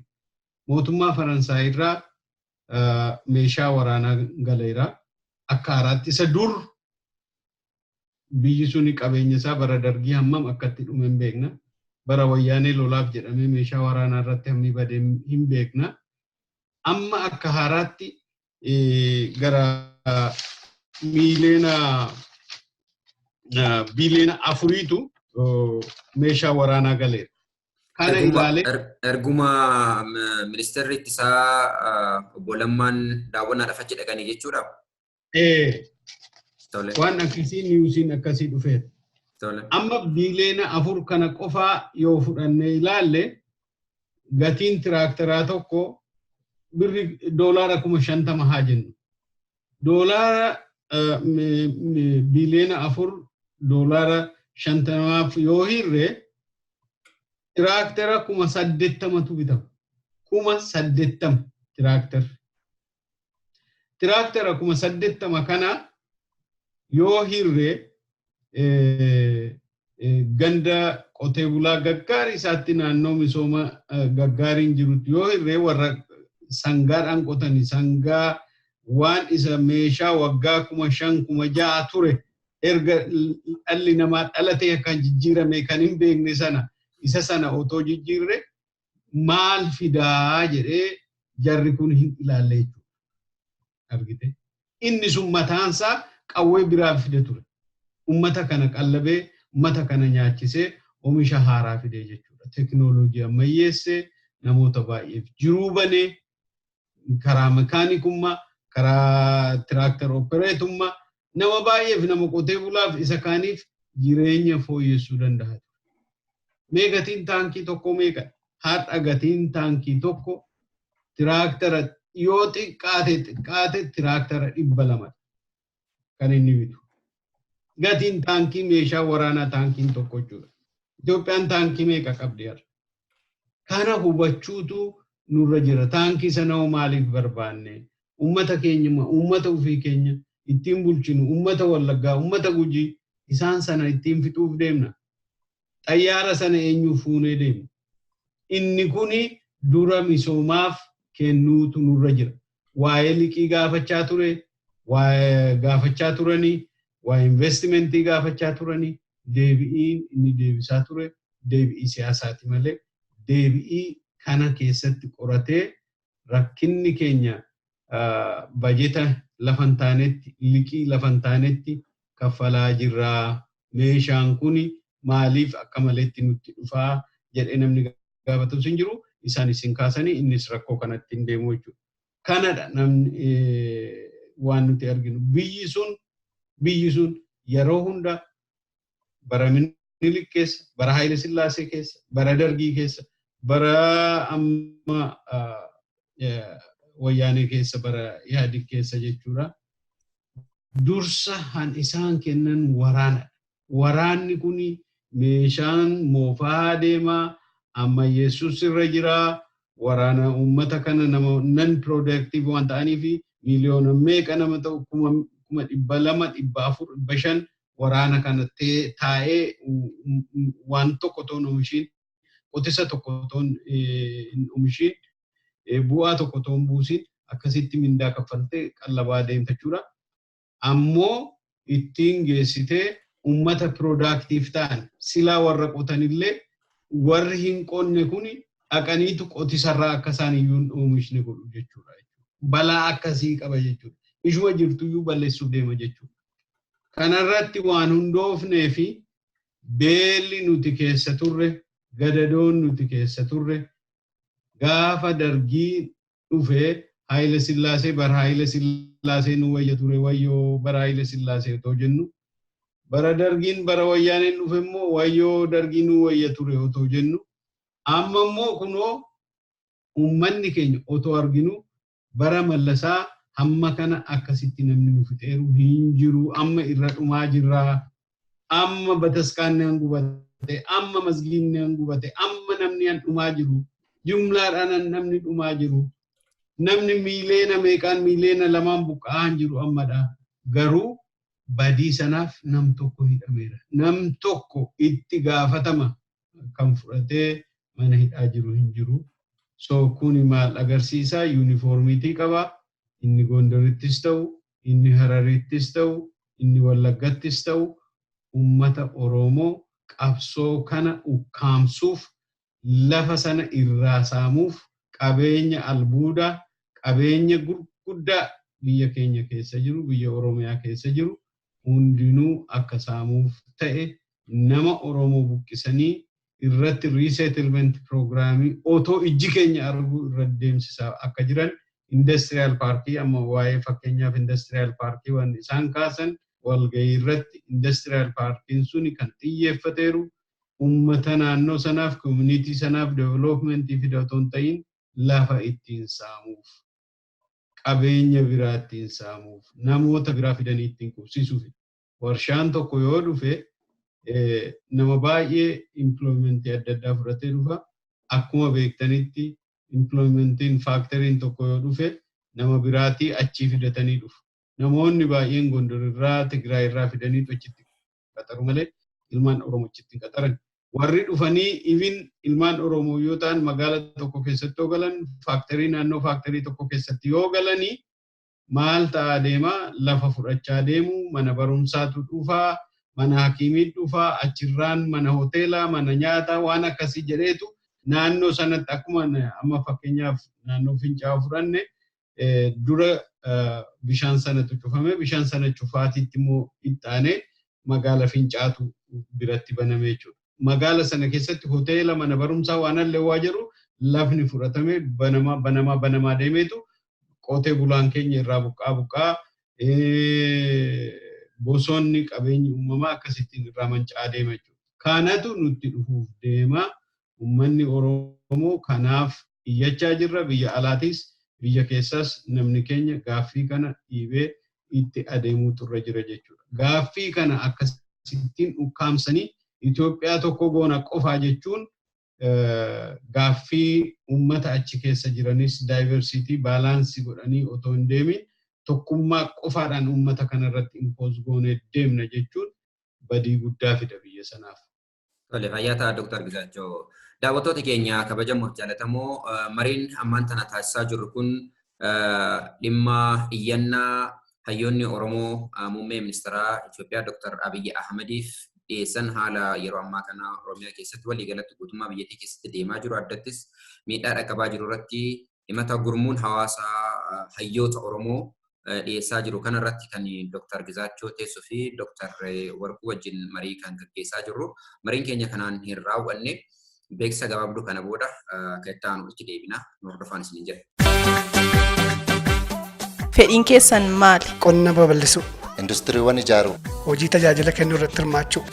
Mootummaa Faransaay irraa meeshaa waraanaa galeera. Akka haaraatti isa dur biyyi suni qabeenya isaa bara Dargii hammam akkatti dhume hin beekna. Bara Wayyaanee lolaaf jedhamee meeshaa waraanaa irratti hammi badee hin beekna. Amma akka haaraatti gara miiliyoona 4 biliyooniitu meeshaa waraanaa galeera. Kana ilaalee. Erguma ministeerri ittisaa obbo Lammaan daawwannaadhaaf achi dhaqanii jechuudha. Waan akkasii, newsiin akkasii dhufeera. Amma 4 biliyoona kana qofaa yoo fudhannee ilaalle, gatiin tiraaktaraa tokko birri $50,000 haa jennu. Doolaara 4 biliyoona $50f yoo hirre Tiraaktera 80,000tu bitama. 80,000 tiraaktera. Tiraaktera 80,000 kana yoo hirree ganda qotee bulaa gaggaarii isaatti, naannoo misooma gaggaariin jirutti yoo hirree, warra sangaadhaan qotanii, sangaa waan isa meeshaa waggaa 5,000 6,000 ture, erga dhalli namaa dhalatee kan jijjiirame kan hin beekne sana, isa sana otoo jijjiirre maal fidaa jedhee jarri kun hin ilaalle jechuudha. Argite? Inni sun mataansaa qawwee biraa fide ture. Ummata kana qallabee, ummata kana nyaachisee, oomisha haaraa fide jechuudha. Teknooloojii ammayyeessee, namoota baay'eef jiruu banee, karaa makaanikummaa, karaa tractor operatorummaa, nama baay'eef, nama qotee bulaaf, isa kaaniif jireenya fooyyessuu danda'a. Mee gatiin taankii tokko meeqa? Har'a gatiin taankii tokko tiraaktara yoo xiqqaate xiqqaate tiraaktara 200 kan inni bitu. Gatiin taankii, meeshaa waraanaa taankiin tokko jechuudha. Itoophiyaan taankii meeqa qabdi har'a? Kana hubachuutu nurra jira. Taankii sana hoo maaliif barbaanne? Uummata keenya, uummata ofii keenya ittiin bulchinu, uummata Wallaggaa, uummata Gujii, isaan sana ittiin fixuuf deemna. Xayyaara sana eenyuuf fuunee deemna? Inni kuni dura misoomaaf kennuutu nurra jira. Waa'ee liqii gaafachaa ture, waa'ee gaafachaa turanii, waa'ee investimentii gaafachaa turanii, deebi'iin inni deebisaa ture deebi'ii siyaasaati malee deebi'ii kana keessatti qoratee rakkinni keenya bajeta lafa hin taanetti, liqii lafa hin taanetti kaffalaa jirraa. Meeshaan kuni maaliif akka maleetti nutti dhufaa jedhee namni gaafatus hin jiru. Isaan isin kaasanii innis rakkoo kanatti hin deemu jechuudha. Kanadha namni waan nuti arginu. Biyyi sun yeroo hunda, bara Minilik keessa, bara Haayile Sillaasee keessa, bara Dargii keessa, bara amma Wayyaanee keessa, bara Ihaadig keessa jechuudha. Dursa han isaan kennan waraanadha. Waraanni kun meeshaan moofaa deemaa, ammayyeessuus irra jira. Waraana uummata kana nama non productive waan ta'aniif, miiliyoona meeqa nama ta'u, 200,000, 400,000, 500 waraana kana taa'ee waan tokko toon oomishiin, qotisa tokko toon hin oomishiin, bu'aa tokko toon buusiin, akkasitti mindaa kaffaltee qallabaa deemta jechuudha. Ammoo ittiin geessitee uummata productive ta'an silaa warra qotanillee, warri hin qonne kuni dhaqaniitu qotisarraa akka isaan iyyuu hin oomishne godhu jechuudha. Balaa akkasii qaba jechuudha. Ishuma jirtuyyuu balleessuuf deema jechuudha. Kanarratti waan hundoofnee fi beelli nuti keessa turre, gadadoon nuti keessa turre, gaafa Dargii dhufee Haayile Sillaasee, bara Haayile Sillaasee nu wayya ture, wayyoo bara Haayile Sillaasee otoo jennu, bara Dargiin, bara Wayyaaneen dhufe immoo wayyoo Dargii nu wayya ture otoo jennu, amma immoo kunoo uummanni keenya otoo arginu, bara Mallasaa hamma kana akkasitti namni nu fixeeru hin jiru. Amma irra dhumaa jirra. Amma bataskaanni han gubate, amma masgiinni han gubate, amma namni han dhumaa jiru, jumlaadhaan namni dhumaa jiru, namni miileena meeqaan, miileena 2n buqqa'aa hin jiru ammadha. Garuu badii sanaaf nam tokko hidhameera. Nam tokko itti gaafatama kan fudhatee mana hidhaa jiru hin jiru. So kuni maal agarsiisa? Uniformity qaba. Inni Gondarittis ta'u, inni Hararittis ta'u, inni Wallaggattis ta'u, ummata Oromoo qabsoo kana ukkaamsuuf, lafa sana irraa saamuuf, qabeenya albuudaa, qabeenya gurguddaa biyya keenya keessa jiru, biyya Oromiyaa keessa jiru hundinuu akka saamuuf ta'e, nama Oromoo buqqisanii irratti resettlement programii otoo ijji keenya arguu irra deemsisaa akka jiran. Industrial parkii, amma waa'ee fakkeenyaaf industrial parkii waan isaan kaasan walgahii irratti, industrial parkiin suni kan xiyyeeffateeru ummata naannoo sanaaf, community sanaaf developmentii fida otoo hin ta'in, lafa ittiin saamuuf, qabeenya biraa ittiin saamuuf, namoota biraa fidanii ittiin qubsiisuuf. Warshaan tokko yoo dhufe Nama baay'ee employmentii adda addaa fudhatee dhufa. Akkuma beektanitti employmentiin faakteriin tokko yoo dhufe nama biraatii achii fidatanii dhufu. Namoonni baay'een Gondor irraa, Tigraay irraa fidanii achitti qaxaru malee ilmaan Oromoo achitti hin qaxaran. Warri dhufanii even ilmaan Oromoo yoo ta'an magaala tokko keessatti yoo galan, faakterii naannoo faakterii tokko keessatti yoo galanii, maal ta'aa deema? Lafa fudhachaa deemu, mana barumsaatu dhufaa, mana hakiimii dhufaa, achirraan mana hoteelaa, mana nyaataa, waan akkasii jedheetu naannoo sanatti, akkuma amma fakkeenyaaf naannoo Fincaa'aa fudhanne, dura bishaan sanatu cufame, bishaan sana cufaatiitti immoo ittaanee magaala Fincaatu biratti baname jechuudha. Magaala sana keessatti hoteela, mana barumsaa, waan allee waa jedhu lafni fudhatame banamaa banamaa banamaa deemeetu qotee bulaan keenya irraa buqqaa buqqaa, bosonni, qabeenyi uumamaa akkasittiin irraa manca'aa deema jechuudha. Kanatu nutti dhufuuf deema. Uummanni Oromoo kanaaf iyyachaa jirra. Biyya alaatis biyya keessaas namni keenya gaaffii kana dhiibee itti adeemuutu irra jira jechuudha. Gaaffii kana akkasittiin ukkaamsanii Itoophiyaa tokko goona qofaa jechuun gaaffii uummata achi keessa jiranis diversity balance godhanii otoo hin deemin tokkummaa qofaadhaan uummata kanarratti impose goonee deemna jechuun badii guddaa fida biyya sanaaf. Tole, fayyaa ta'a Dr. Gizaachoo. Daawwattoota keenya kabajamoof jaallatamoo, mariin ammaan tana taasisaa jirru kun dhimma iyyannaa hayyoonni Oromoo muummee ministeeraa Itoophiyaa Dr. Abiyyi Ahmediif dhiyeessan, haala yeroo ammaa kana Oromiyaa keessatti, waliigalatti guutummaa biyyattii keessatti deemaa jiru, addattis miidhaa dhaqqabaa jiru irratti himata gurmuun hawaasaa hayyoota Oromoo dhiyeessaa jiru kanarratti kan Dr. Gizaachoo Teessoo fi Dr. Warquu wajjin marii kan gaggeessaa jirru. Mariin keenya kanaan hin raawwanne, beeksisa gabaabduu kana booda akka itti aanu itti deebina. Nu hordofaan isiniin jedha. Fedhiin keessan maali? Qonna babal'isuu. Industiriiwwan ijaaruu. Hojii tajaajila kennuu irratti hirmaachuu.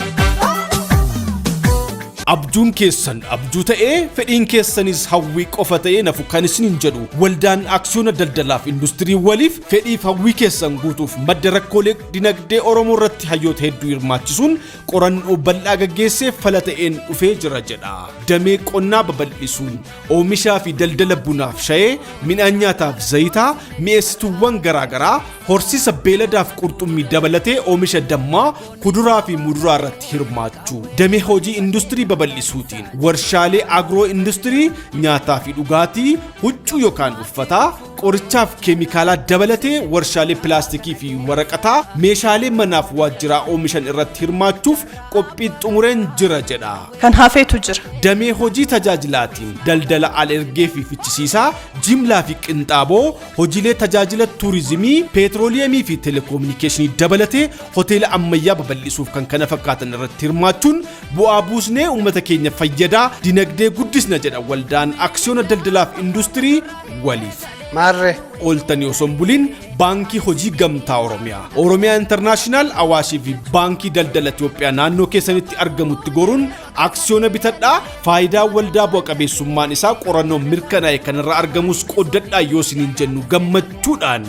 Abjuun keessan abjuu ta'ee, fedhiin keessanis hawwii qofa ta'ee nafu kan isiniin jedhu Waldaan Aksiyoona Daldalaaf Industirii Waliif, fedhiif hawwii keessan guutuuf madda rakkoolee dinagdee Oromoo irratti hayyoota hedduu hirmaachisuun qorannoo bal'aa gaggeessee fala ta'een dhufee jira jedha. Damee qonnaa babal'isuun oomishaa fi daldala bunaaf shayee, midhaan nyaataaf zayitaa, mi'eessituuwwan garaagaraa, horsiisa beeladaaf qurxummii dabalatee oomisha dammaa, kuduraa fi muduraa irratti hirmaachuu. Damee hojii industirii babal'isuutiin warshaalee agro industirii, nyaataa fi dhugaatii, huccuu yookaan uffataa, qorichaaf keemikaalaa dabalatee warshaalee pilaastikii fi waraqataa, meeshaalee manaaf waajjiraa oomishan irratti hirmaachuuf qophii xumureen jira jedha. Kan hafeetu jira. Damee hojii tajaajilaatiin daldala al ergee fi fichisiisaa, jimlaa fi qinxaaboo, hojiilee tajaajila tuurizimii, peetrooliyemii fi teleekoominikeeshinii dabalatee hoteela ammayyaa babal'isuuf kan kana fakkaatan irratti hirmaachuun bu'aa buusnee uummata keenya fayyadaa dinagdee guddisna jedha Waldaan Aksiyoona Daldalaaf Industirii Waliif. Maarree. Ooltanii osoo hin bulin Baankii Hojii Gamtaa Oromiyaa, Oromiyaa Intarnaashinaal, Awaashii fi Baankii Daldala Itoophiyaa naannoo keessanitti argamutti goruun aksiyoona bitadhaa, faayidaa waldaa bu'a qabeessummaan isaa qorannoo mirkanaa'e kanarraa argamus qooddadhaa yoo isiniin jennu gammachuudhaan.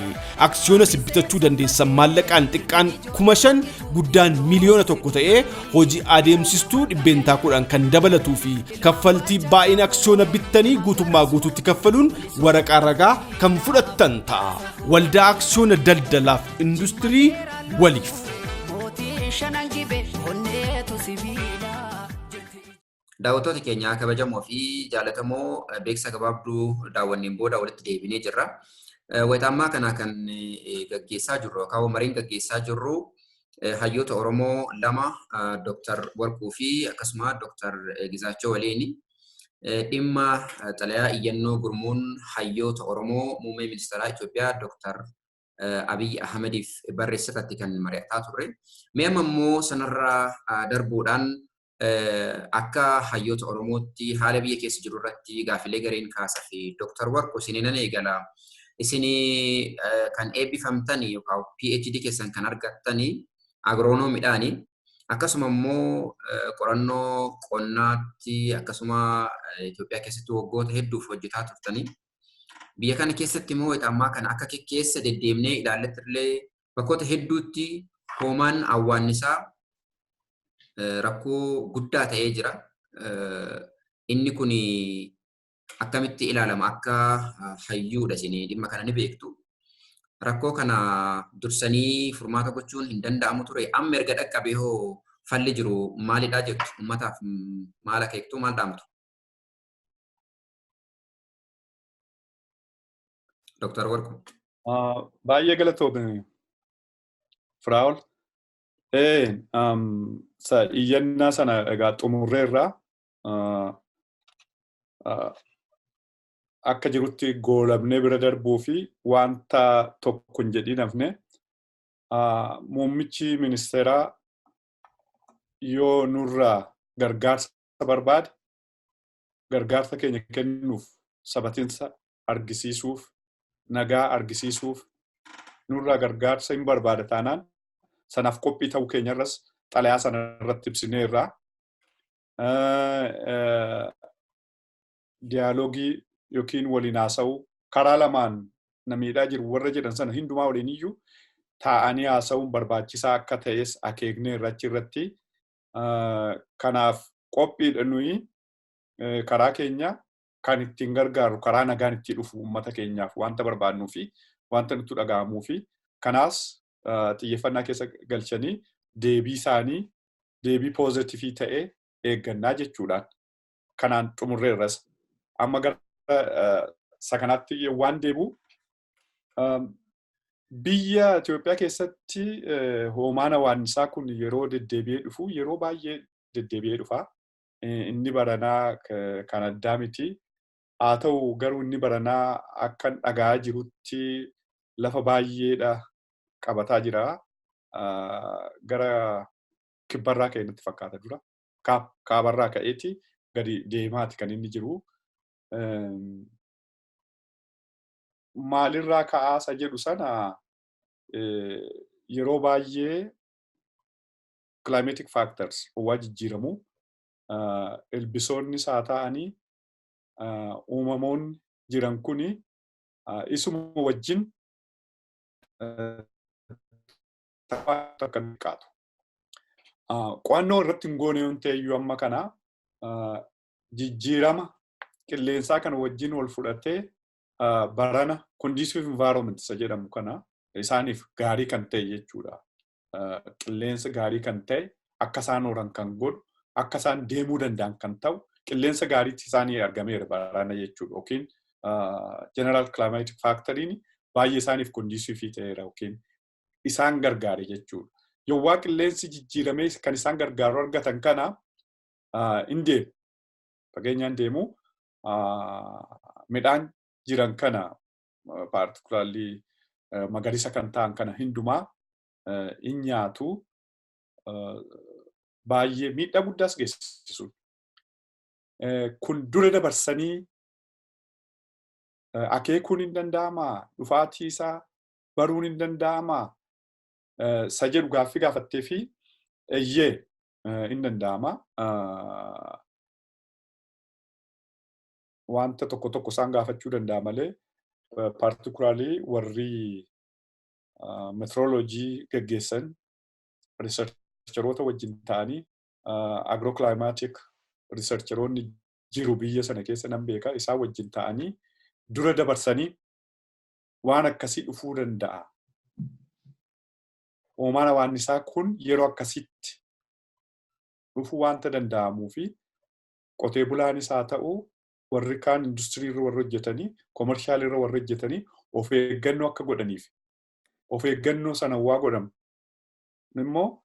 Aksiyoona si bitachuu dandeessan maallaqaan xiqqaan 5,000, guddaan 1,000,000 ta'ee, hojii adeemsistuu 10% kan dabalatuu fi kaffaltii baay'ina aksiyoona bittanii guutummaa guutuutti kaffaluun waraqaa ragaa kan fudhattan ta'a. Waldaa Aksiyoona Daldalaaf Industirii Waliif. Daawwattoota keenya kabajamoo fi jaallatamoo, beeksisa gabaabduu daawwanneen booda walitti deebinee jirra. Wayita ammaa kana kan gaggeessaa jirru yookaan mariin gaggeessaa jirru hayyoota Oromoo lama, Dr. Warquu fi akkasuma Dr. Gizaachoo waliini. Dhimma xalayaa iyyannoo gurmuun hayyoota Oromoo muummee ministeeraa Itoophiyaa Dr. Abiy Ahmediif barreesse irratti kan mari'ataa turre. Mee amma immoo sanarraa darbuudhaan akka hayyoota Oromootti haala biyya keessa jiru irratti gaafilee gareen kaasaa fi Dr. Warquu, isinii nan eegala. Isinii kan eebbifamtanii yookaan PhD keessan kan argattanii agiroonomiidhaani. Akkasuma immoo qorannoo qonnaatti akkasuma Itoophiyaa keessatti waggoota hedduuf hojjetaa turtanii. Biyya kana keessatti immoo ammaa kana akka keessa deddeemnee ilaalletti illee bakkoota hedduutti hoomaan awwaannisaa Rakkoo guddaa ta'ee jira. Inni kun akkamitti ilaalama? Akka hayyuudha isin dhimma kana ni beektu. Rakkoo kana dursanii furmaata gochuun hin danda'amu ture. Amma erga dhaqqabee hoo falli jiru maalidhaa jettu? Uummataaf maal akeektu, maal dhaamtu? Dooktar Warquu. Baay'ee galatoomne, Firaa'ol. Iyyannaa sana egaa xumurreerraa akka jirutti goolabnee bira darbuu fi wanta tokko hin jedhiin hafne. Muummichi ministeeraa yoo nurraa gargaarsa barbaade, gargaarsa keenya kennuuf, sabatinsa argisiisuuf, nagaa argisiisuuf nurraa gargaarsa hin barbaada taanaan, sanaaf qophii ta'uu keenyarras xalayaa sana irratti ibsineerra. Diyaaloogii yookiin waliin haasa'uu karaa lamaan na miidhaa jiru warra jedhan sana hundumaa waliin iyyuu taa'anii haasa'uun barbaachisaa akka ta'es akeekneerra achirratti. Kanaaf qophiidha nuyi karaa keenya kan ittiin gargaaru, karaa nagaan itti dhufu uummata keenyaaf wanta barbaadnuu fi wanta nutti dhaga'amuu fi kanaas xiyyeeffannaa keessa galchanii deebii isaanii deebii positive ta'e eeggannaa jechuudhaan kanaan xumurreerras. Amma gara sakanaatti waan deebi'u, biyya Itoophiyaa keessatti hoomaan hawaannisaa kun yeroo deddeebi'ee dhufu, yeroo baay'ee deddeebi'ee dhufa. Inni baranaa kan addaa miti. Haa ta'u garuu inni baranaa akkan dhaga'aa jirutti lafa baay'eedha qabataa jira. Gara kibbarraa ka'e natti fakkaata dura. Kaabarraa ka'eeti gadi deemaati kan inni jiru. Maalirraa ka'aasa jedhu sana, yeroo baay'ee climatic factors, ho'aa jijjiiramuu, ilbisoonni isaa ta'anii uumamoonni jiran kuni isuma wajjin akka xiqqaatu. Qo'annoo irratti hin goone yoo ta'e iyyuu, amma kana jijjiirama qilleensaa kana wajjin wal fudhatee barana conducive environment isa jedhamu kana isaaniif gaarii kan ta'e jechuudha. Qilleensa gaarii kan ta'e akka isaan horan kan godhu, akka isaan deemuu danda'an kan ta'u qilleensa gaariitti isaanii argameera barana jechuudha. Yookiin general climatic factoriin baay'ee isaaniif conducive ta'eera yookiin isaan gargaare jechuudha. Yowwaa qilleensi jijjiiramee kan isaan gargaaru argatan kana hin deemu. Fageenyaan deemu, midhaan jiran kana, particularly magariisa kan ta'an kana hundumaa hin nyaatu, baay'ee miidhaa guddaas geessisu. Kun dura dabarsanii akeekuun hin danda'amaa? Dhufaatii isaa baruun hin danda'amaa? Isa jedhu gaaffii gaafattee fi eeyyee, hin danda'ama. Wanta tokko tokko isaan gaafachuu danda'a malee, particularly warri meteorology gaggeessan researcheroota wajjin ta'anii, agroclimatic researcheroonni jiru biyya sana keessa nan beeka, isaan wajjin ta'anii dura dabarsanii waan akkasii dhufuu danda'a. Hoomaan hawaannisaa kun yeroo akkasitti dhufuu wanta danda'amuu fi qotee bulaanis haa ta'u, warri kaan industirii irra warri hojjetanii, commercial irra warri hojjetanii of eeggannoo akka godhaniif, of eeggannoo sana waa godhamu immoo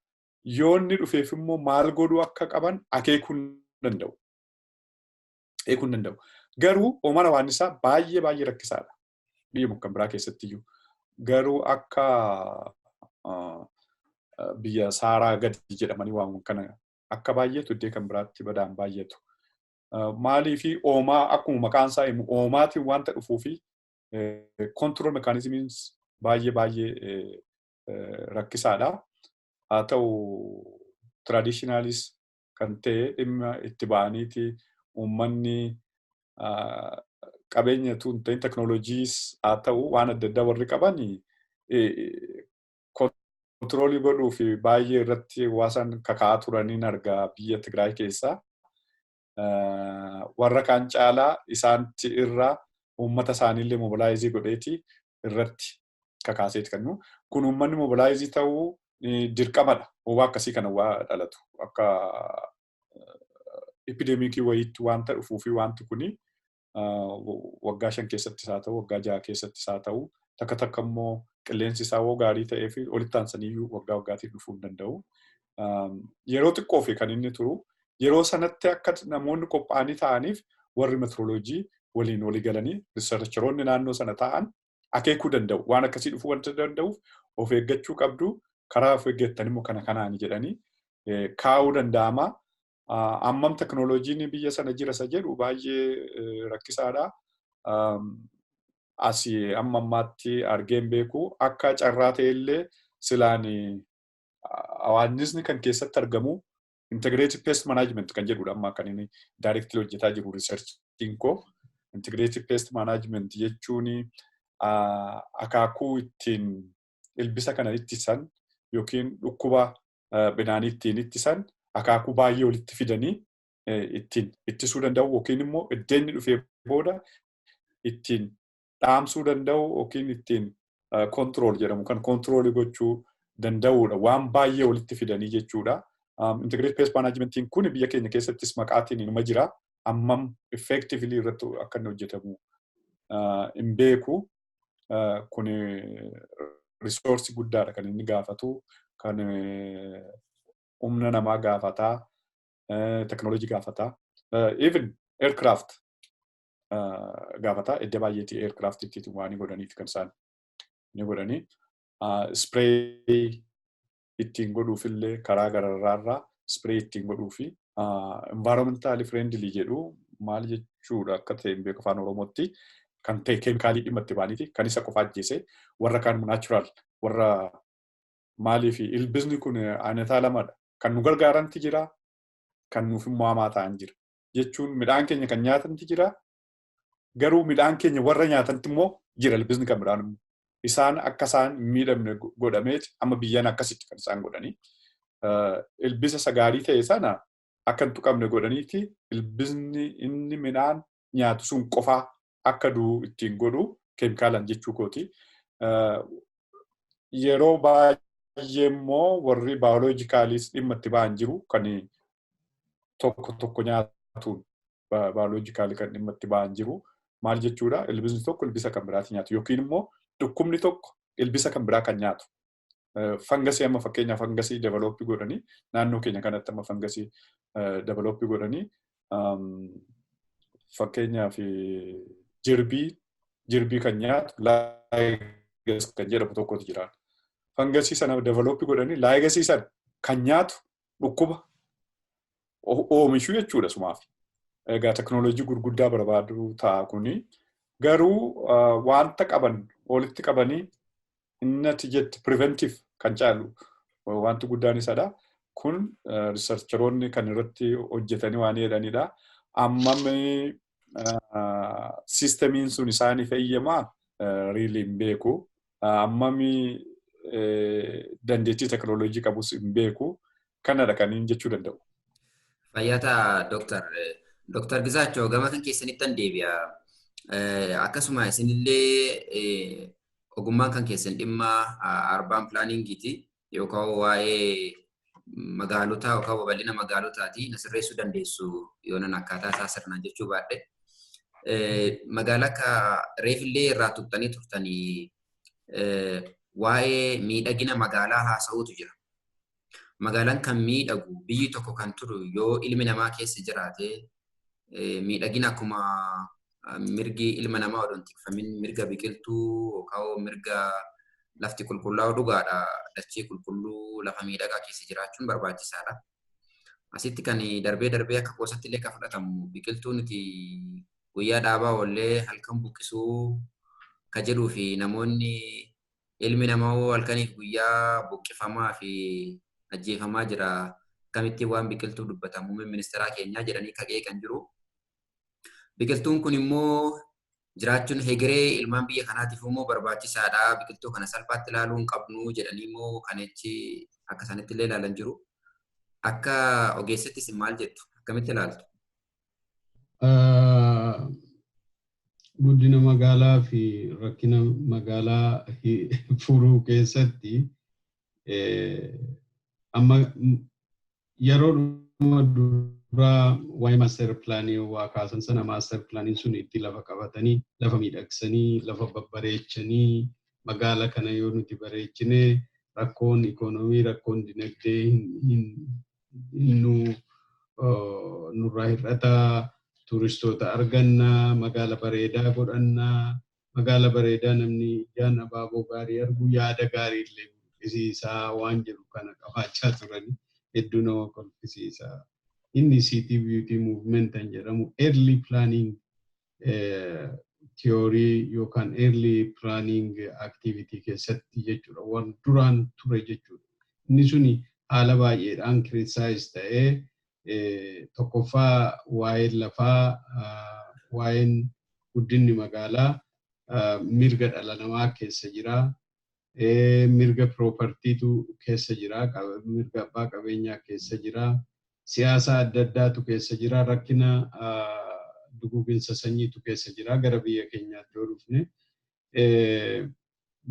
yoo inni dhufeef immoo maal godhuu akka qaban akeekuu hin danda'u. Eeguu hin danda'u. Garuu hoomaan hawaannisaa baay'ee baay'ee rakkisaadha. Biyya kan biraa keessatti iyyuu. Garuu akka biyya Saaraa gadi jedhamanii waamamu kana akka baay'eetu iddoo kan biraatti badaan baay'eetu. Maalii fi oomaa akkuma maqaan isaa himu oomaatiin wanta dhufuu fi control mechanismiin baay'ee baay'ee rakkisaadha. Haa ta'u traditionalis kan ta'e dhimma itti ba'aniiti uummanni qabeenya tun ta'in teknooloojiis haa ta'u waan adda addaa warri qaban. Control godhuu fi baay'ee irratti waasan kaka'aa turaniin argaa biyya Tigraay keessaa. Warra kaan caalaa isaanti irraa uummata isaaniillee mobilize godheeti irratti kakaaseeti kan nu. Kun uummanni mobilize ta'uu dirqamadha. Waa akkasii kana waa dhalatu. Akka epidemic wayiitti wanta dhufuu fi wanti kuni waggaa 5 keessattis haa ta'u, waggaa 6 keessattis haa ta'u, takka takka immoo qilleensi isaa woo gaarii ta'ee fi walitti aansaniyyuu waggaa waggaatiin dhufuu hin danda'u. Yeroo xiqqoo fi kan inni turu, yeroo sanatti akka namoonni qophaa'anii ta'aniif warri meteorology waliin walii galanii researcheroonni naannoo sana ta'an akeekuu danda'u. Waan akkasii dhufuu wanta danda'uuf of eeggachuu qabdu, karaa of eeggattan immoo kana kanaani jedhanii kaa'uu danda'ama. Ammam teknooloojiin biyya sana jira isa jedhu baay'ee rakkisaadha. Asii amma ammaatti argeen beeku. Akka carraa ta'ellee silaan hawaasni kan keessatti argamu integrated pest management kan jedhudha amma kan inni directly hojjetaa jiru researchiin koo. Integrated pest management jechuun akaakuu ittiin ilbisa kana ittisan yookiin dhukkuba midhaanii ittiin ittisan akaakuu baay'ee walitti fidanii ittiin ittisuu danda'u yookiin immoo iddeen dhufee booda ittiin dhaamsuu danda'u yookiin ittiin control jedhamu kan control gochuu danda'udha. Waan baay'ee walitti fidanii jechuudha. Integrated pest managementiin kun biyya keenya keessattis maqaatiin inuma jira. Ammam effectively irratti akka inni hojjetamu hin beeku. Kun resource guddaadha kan inni gaafatu. Kan humna namaa gaafataa, teknoolojii gaafataa, even aircraft gaafataa. Iddoo baay'eetii aircraft ittiin waan godhaniif kan isaan ni godhanii. Spray ittiin godhuufillee karaa gararraarraa spray ittiin godhuufi environmentally friendly jedhu, maal jechuudha akka ta'e hin beeku afaan Oromootti, kan ta'e keemikaalii dhimma itti ba'aniiti kan isa qofa ajjeese, warra kaan natural warra maaliif ilbisni kun aanataa lamadha. Kan nu gargaaranti jira, kan nuuf immoo hamaa ta'an jira. Jechuun midhaan keenya kan nyaatanti jira, garuu midhaan keenya warra nyaatanti immoo jira ilbisni kan biraan immoo. Isaan akka isaan miidhamne godhameeti amma biyyaan akkasitti kan isaan godhanii. Ilbisa isa gaarii ta'e sana akka hin tuqamne godhaniiti ilbisni inni midhaan nyaatu sun qofaa akka du'u ittiin godhu keemikaalaan jechuu kooti. Yeroo baay'ee immoo warri biologicaliis dhimma itti ba'an jiru, kan tokko tokko nyaatuun biological kan dhimma itti ba'an jiru. Maal jechuudha? Ilbisni tokko ilbisa kan biraati nyaatu yookiin immoo dhukkubni tokko ilbisa kan biraa kan nyaatu. Fangasii amma fakkeenyaaf fangasii develop godhanii naannoo keenya kanatti amma fangasii develop godhanii, fakkeenyaaf jirbii kan nyaatu lygus kan jedhamu tokkotu jira. Fangasii sana develop godhanii lygusii sana kan nyaatu dhukkuba oomishuu jechuudha sumaaf. Egaa teknooloojii gurguddaa barbaadu ta'a kuni. Garuu wanta qaban walitti qabanii inni ati jette preventive kan caalu wanti guddaan isadha. Kun researcheroonni kan irratti hojjetanii waan jedhanidha. Ammam systemiin sun isaaniif eeyyamaa really hin beeku. Ammami dandeettii teknooloojii qabus hin beeku. Kanadha kan inni jechuu danda'u. Fayyaa ta'a, Dooktar. Dooktar Gizaachoo, gama kan keessanitti an deebi'a. Akkasuma isinillee ogummaan kan keessan dhimma urban planningiiti yookaan waa'ee magaalotaa yookaan babal'ina magaalotaati. Na sirreessuu dandeessu yoo nan akkaataa isaa sirnaan jechuu baadhe. Magaalaa akka reefillee irraa tuqxanii turtanii waa'ee miidhagina magaalaa haasa'uutu jira. Magaalaan kan miidhagu, biyyi tokko kan turu yoo ilmi namaa keessa jiraate, miidhagina akkuma mirgi ilma namaa odoo hin tikfamin, mirga biqiltuu yookaan mirga lafti qulqullaa'u dhugaadha. Dachee qulqulluu, lafa miidhagaa keessa jiraachuun barbaachisaadha. Asitti kan darbee darbee akka qoosatti illee kan fudhatamu biqiltuu nuti guyyaa dhaabaa oollee halkan buqqisuu ka jedhuu fi namoonni ilmi namaa halkaniif guyyaa buqqifamaa fi ajjeefamaa jira. Akkamittiin waan biqiltuu dubbata muummeen ministeeraa keenyaa jedhanii kaqee kan jiru. Biqiltuun kun immoo Jiraachuun hegeree ilmaan biyya kanaatiif immoo barbaachisaadha. Biqiltuu kana salphaatti ilaaluu hin qabnu jedhanii immoo kanichi akka isaanitti illee ilaalan jiru. Akka ogeessatti isin maal jettu? Akkamitti ilaaltu? Guddina magaalaa fi rakkina magaalaa furuu keessatti amma yeroo duraa waa'ee master planii waa kaasan sana, master planiin sun itti lafa qabatanii, lafa miidhagsanii, lafa babbareechanii, magaala kana yoo nuti bareechine rakkoon ikoonomii, rakkoon dinagdee nu nurraa hir'ataa, turistoota argannaa, magaala bareedaa godhannaa, magaala bareedaa namni ijaan abaaboo gaarii argu yaada gaarii illee burqisiisaa waan jedhu kana qabaachaa turani hedduu nama kolfisiisaa. Inni City Beauty Movement kan jedhamu early planning theory yookaan early planning activity keessatti jechuudha. Waan duraan ture jechuudha. Inni suni haala baay'eedhaan criticize ta'ee, tokkoffaa waa'een lafaa, waa'een guddinni magaalaa mirga dhala namaa keessa jira. Mirga propertytu keessa jira. Mirga abbaa qabeenyaa keessa jira. Siyaasa adda addaatu keessa jira. Rakkina duguuginsa sanyiitu keessa jira. Gara biyya keenyaatti yoo dhufne,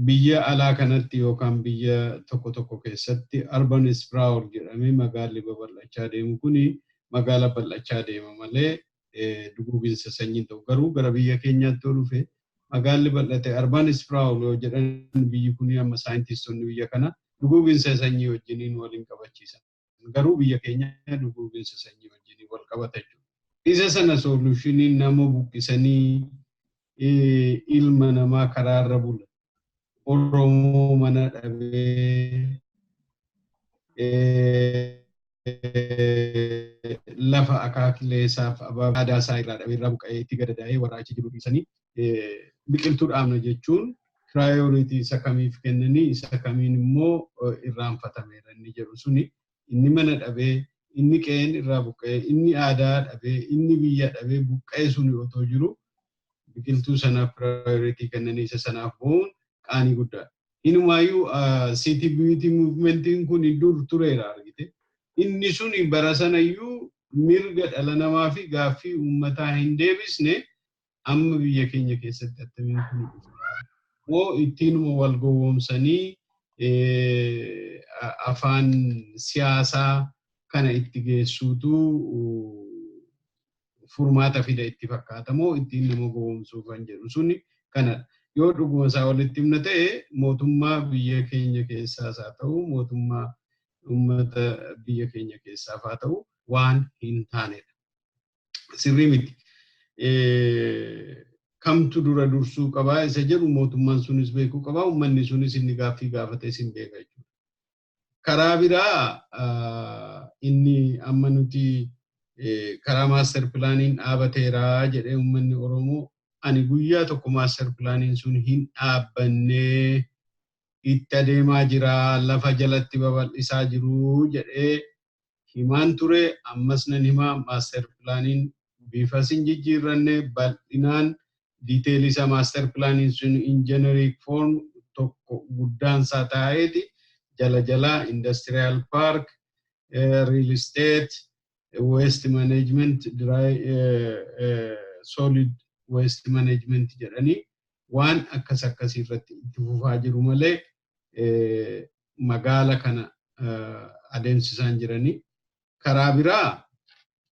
biyya alaa kanatti yookaan biyya tokko tokko keessatti urban sprawl jedhamee magaalli babal'achaa deemu kuni magaala bal'achaa deema malee duguuginsa sanyiin ta'u. Garuu gara biyya keenyaatti yoo dhufe, magaalli bal'ate urban sprawl yoo jedhan, biyyi kuni amma saayintistoonni biyya kana duguuginsa sanyii wajjiniin waliin qabachiisan. Garuu biyya keenya duguuginsa sanyii wajjiniin wal qabata jechuudha. Isa sana solutioniin nama buqqisanii ilma namaa karaarra bula. Oromoo mana dhabee, lafa akaakilee isaaf aadaa isaa irraa dhabee, irraa buqqa'ee, itti gadadaa'ee warra achi jiru dhiisanii biqiltuu dhaabna jechuun priority isa kamiif kennanii, isa kamiin immoo irraanfatameera inni jedhu suni, inni mana dhabee, inni qe'een irraa buqqa'ee, inni aadaa dhabee, inni biyya dhabee buqqa'ee suni otoo jiru biqiltuu sanaaf priority kennanii isa sanaaf bo'uun qaanii guddaadha. Inumaayyuu City Beauty Movementiin kun dur tureera argite. Inni suni bara sanayyuu mirga dhala namaa fi gaaffii uummataa hin deebisne. Amma biyya keenya keessatti attamiin kun dhufa? Moo ittiinuma wal gowwoomsanii afaan siyaasaa kana itti geessuutu furmaata fida itti fakkaata, moo ittiin nama gowwoomsuu kan jedhu suni kanadha. Yoo dhuguma isaa walitti himna ta'e, mootummaa biyya keenya keessaas haa ta'u, mootummaa uummata biyya keenya keessaaf haa ta'u, waan hin taanedha. Sirrii miti. Kamtu dura dursuu qabaa isa jedhu mootummaan sunis beekuu qabaa, uummanni sunis inni gaaffii gaafate isin beeka jechuudha. Karaa biraa inni amma nuti karaa master planiin dhaabateeraa jedhee uummanni Oromoo, ani guyyaa tokko master planiin sun hin dhaabbannee, itti adeemaa jira, lafa jalatti babal'isaa jiru jedhee himaan ture. Ammas nan himaa, master planiin bifa sin jijjiirranne. Bal'inaan detailii isaa master planiin sun in generic form tokko guddaan isaa taa'eeti jala jalaa industrial park, real estate, waste management, dry solid waste management jedhanii waan akkas akkasii irratti itti fufaa jiru malee magaala kana adeemsisaan jiranii. Karaa biraa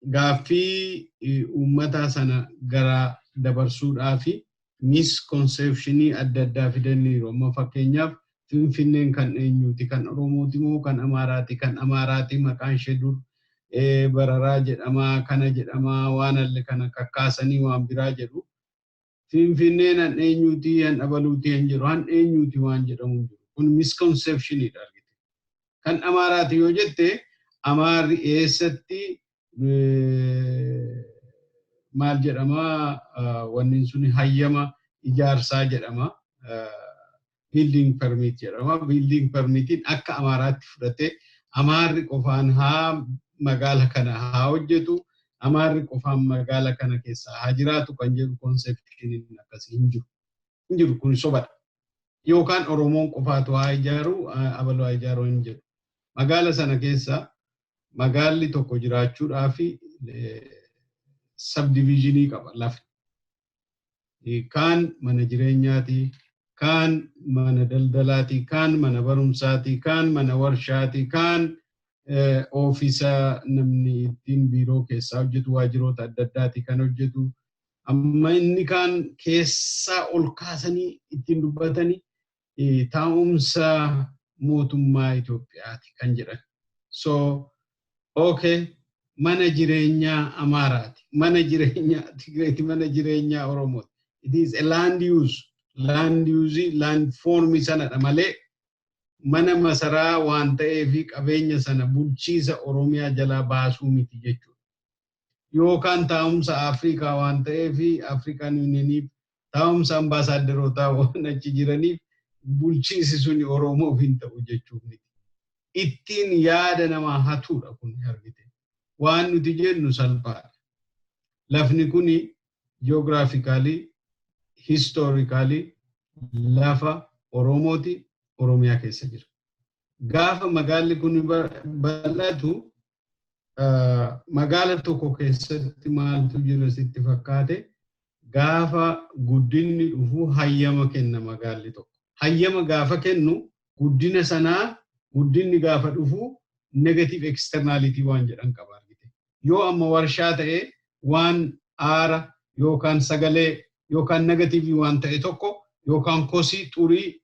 gaaffii uummataa sana gara dabarsuudhaa fi misconceptionii adda addaa fidaniiru. Amma fakkeenyaaf Finfinneen kan eenyuuti? Kan Oromooti moo kan Amaaraati? Kan Amaaraati, maqaan ishee dur bararaa jedhamaa, kana jedhamaa, waan alle kana kakkaasanii waan biraa jedhu. Finfinneen han eenyuuti, han dhabaluuti han jedhu, han eenyuuti waan jedhamu jiru. Kun misconceptionidha argite. Kan Amaaraati yoo jette, Amaarri eessatti maal jedhamaa, wanni sun hayyama ijaarsaa jedhama. Building permit jedhama. Building permitiin akka Amaaraatti fudhatee Amaarri qofaan haa magaala kana haa hojjetu. Amaarri qofaan magaala kana keessa haa jiraatu kan jedhu conceptioniin akkasii hin jiru. Hin jiru, kun sobadha. Yookaan Oromoon qofaatu haa ijaaru, abaluu haa ijaaru hin jedhu. Magaala sana keessa magaalli tokko jiraachuudhaaf subdivisionii qaba lafi. Kaan mana jireenyaati, kaan mana daldalaati, kaan mana barumsaati, kaan mana warshaati, kaan office namni ittiin biiroo keessaa hojjetu, waajjiroota adda addaati kan hojjetu. Amma inni kaan keessaa ol kaasanii ittiin dubbatanii taa'umsa mootummaa Itoophiyaati kan jedhan. So, okay, mana jireenyaa Amaaraati, mana jireenyaa Tigreeti, mana jireenyaa Oromooti. It is a land use. Land use, land form sanadha malee mana masaraa waan ta'eefi qabeenya sana bulchiisa Oromiyaa jalaa baasuu miti jechuudha. Yookaan taa'umsa Afrikaa waan ta'eefi African Unioniif taa'umsa ambaasaaddarootaa waan achi jiraniif bulchiisi suni Oromoof hin ta'u jechuuf miti. Ittiin yaada namaa hatuudha kun argite. Waan nuti jennu salphaadha. Lafni kuni geographically, historically lafa Oromooti, Oromiyaa keessa jira. Gaafa magaalli kun bal'atu, magaala tokko keessatti maaltu jira sitti fakkaate? Gaafa guddinni dhufu hayyama kenna magaalli tokko. Hayyama gaafa kennu, guddina sanaa, guddinni gaafa dhufu negative externality waan jedhan qaba argite. Yoo amma warshaa ta'e, waan aara yookaan sagalee yookaan negative waan ta'e tokko yookaan kosii xurii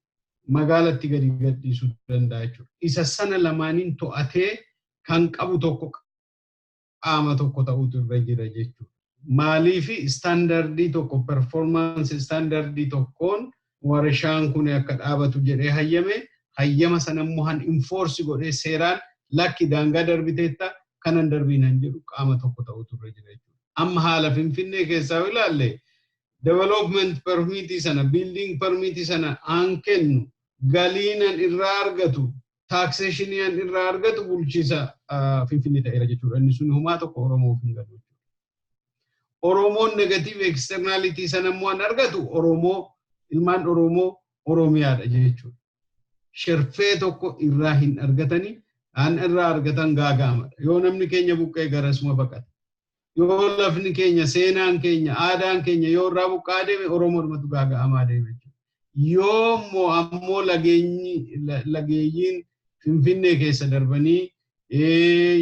magaalatti gadi gadhiisuu danda'a jechuudha. Isa sana lamaaniin to'atee kan qabu tokko qaama tokko ta'utu irra jira jechuudha. Maaliifi standardii tokko, performance standardii tokkoon warshaan kun akka dhaabatu jedhee hayyame, hayyama sana immoo han enforce godhee seeraan lakki daangaa darbiteetta, kanan darbiin han jedhu qaama tokko ta'utu irra jira jechuudha. Amma haala Finfinnee keessaa yoo ilaalle, development permitii sana, building permitii sana aan kennu, galiinan irraa argatu, taxationii an irraa argatu bulchiisa Finfinnee ta'eera jechuudha. Inni sun homaa tokko Oromoof hin galu jechuudha. Oromoon negative externality sana immoo an argatu Oromoo, ilmaan Oromoo, Oromiyaadha jechuudha. Sherfee tokko irraa hin argatanii, an irraa argatan gaaga'amadha. Yoo namni keenya buqqee garasuma baqata. Yoo lafni keenya, seenaan keenya, aadaan keenya yoo irraa buqqaa deeme, Oromoodhumatu gaaga'amaa deeme jechuudha. Yoo immoo ammoo lageeyyiin Finfinnee keessa darbanii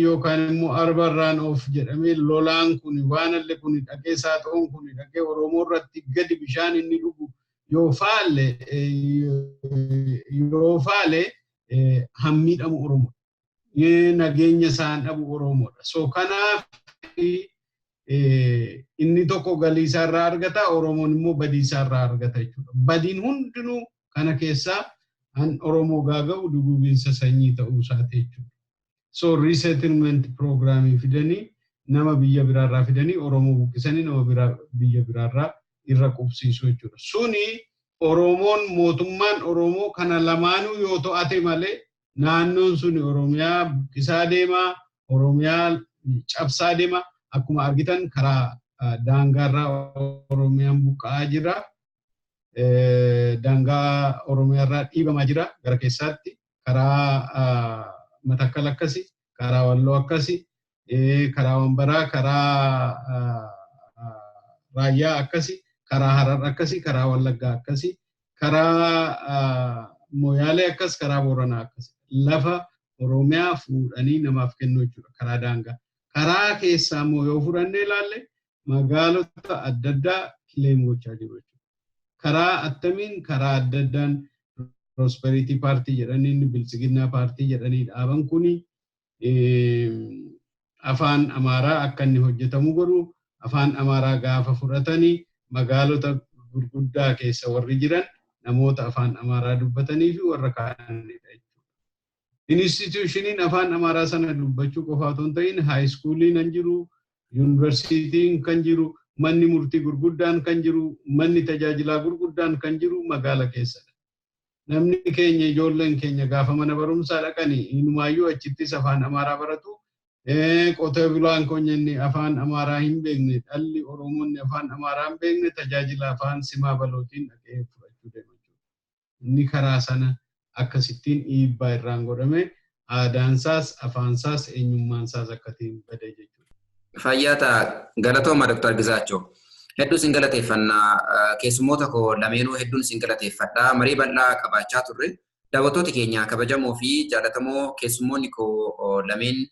yookaan immoo arbarraan of jedhamee lolaan kun waan alle kun dhaqee, saaxoon kun dhaqee Oromoo irratti gadi bishaan inni dhugu yoo faale, hammiidhamu Oromoo. Nageenya isaan dhabu Oromoodha. So kanaaf inni tokko galii isaarraa argata, Oromoon immoo badii isaarraa argata jechuudha. Badiin hundinuu kana keessaa an Oromoo gaaga'u duguuginsa sanyii ta'uu isaati jechuudha. So resettlement programii fidanii, nama biyya biraarraa fidanii Oromoo buqqisanii nama biraa biyya biraarraa irra qubsiisu jechuudha. Suni Oromoon, mootummaan Oromoo kana lamaanuu yoo to'ate malee naannoon suni Oromiyaa buqqisaa deema, Oromiyaa cabsaa deema. Akkuma argitan karaa daangaarraa Oromiyaan buqqa'aa jira. Daangaa Oromiyaarraa dhiibamaa jira gara keessaatti. Karaa Matakkal akkasi, karaa Walloo akkasi, karaa Wambaraa, karaa Raayyaa akkasi, karaa Harar akkasi, karaa Wallaggaa akkasi, karaa Moyaalee akkas, karaa Booranaa akkas. Lafa Oromiyaa fuudhanii namaaf kennu jechuudha karaa daangaa. Karaa keessaa immoo yoo fudhannee ilaalle, magaalota adda addaa claim gochaa jiru jechuudha. Karaa attamiin? Karaa adda addaan Prosperity Party jedhanii, Biltsiginnaa Paartii jedhanii dhaaban kuni afaan Amaaraa akka inni hojjetamu godhu. Afaan Amaaraa gaafa fudhatanii, magaalota gurguddaa keessa warri jiran namoota afaan Amaaraa dubbatanii fi warra kaanidha jechuudha. Institutioniin afaan Amaaraa sana dubbachuu qofa otoo hin ta'in, high schooliin kan jiru, yuunivarsiitiin kan jiru, manni murtii gurguddaan kan jiru, manni tajaajilaa gurguddaan kan jiru magaala keessadha. Namni keenya, ijoolleen keenya gaafa mana barumsaa dhaqanii inumaayyuu achittis afaan Amaaraa baratu. Qotee bulaan keenya inni afaan Amaaraa hin beekne, dhalli Oromoonni afaan Amaaraa hin beekne tajaajila afaan simaa balootiin dhaqee fudhachuu deema jechuudha. Inni karaa sana akkasittiin dhiibbaa irraan godhame aadaansaas afaansaas eenyummaansaas akkatiin bade jechuudha. Fayyaa ta'a. Galatooma Dr. Gizaachoo. Hedduu isin galateeffannaa. Keessummoota koo lameenuu hedduun isin galateeffadha. Marii bal'aa qabaachaa turre. Daawwattoota keenya kabajamoo fi jaallatamoo, keessummoonni koo lameen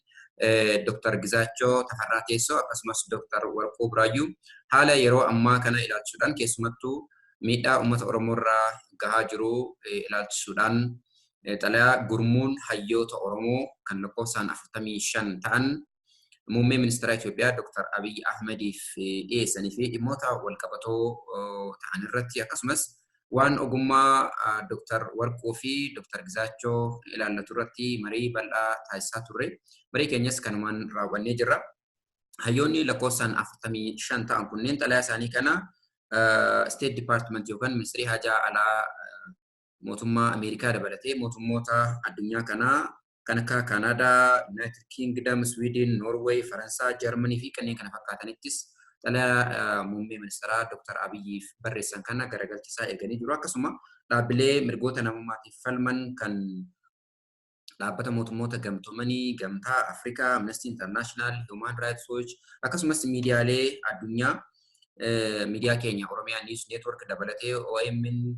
Dr. Gizaachoo Tafarraa Teessoo akkasumas Dr. Warquu Buraayyuu haala yeroo ammaa kana ilaalchisuudhaan, keessumattuu miidhaa uummata Oromoo irraa gahaa jiru ilaalchisuudhaan, xalayaa gurmuun hayyoota Oromoo kan lakkoofsaan 45 ta'an muummee ministeera Itoophiyaa Dr. Abiy Ahmediif dhiyeessanii fi dhimmoota walqabatoo ta'an irratti, akkasumas waan ogummaa Dr. Warquu fi Dr. Gizaachoo ilaallatu irratti marii bal'aa taasisaa turre. Marii keenyas kanumaan raawwannee jirra. Hayyoonni lakkoofsaan 45 ta'an kunneen xalayaa isaanii kana State Department yookaan Ministeerri Haajaa Alaa mootummaa Ameerikaa dabalatee mootummoota addunyaa kanaa kan akka Kaanaadaa, United Kingdom, Sweden, Norway, Faransaa, Jarmanii fi kanneen kana fakkaatanittis xalayaa muummee ministeeraa Dr. Abiyyiif barreessan kana garagalchiisaa eeganii jiru. Akkasuma dhaabbilee mirgoota namummaatiif falman kan dhaabbata mootummoota gamtoomanii, Gamtaa Afrikaa, Amnesty International, Human Rights Watch, akkasumas miidiyaalee addunyaa, miidiyaa keenya Oromiyaa News Network dabalatee OMN,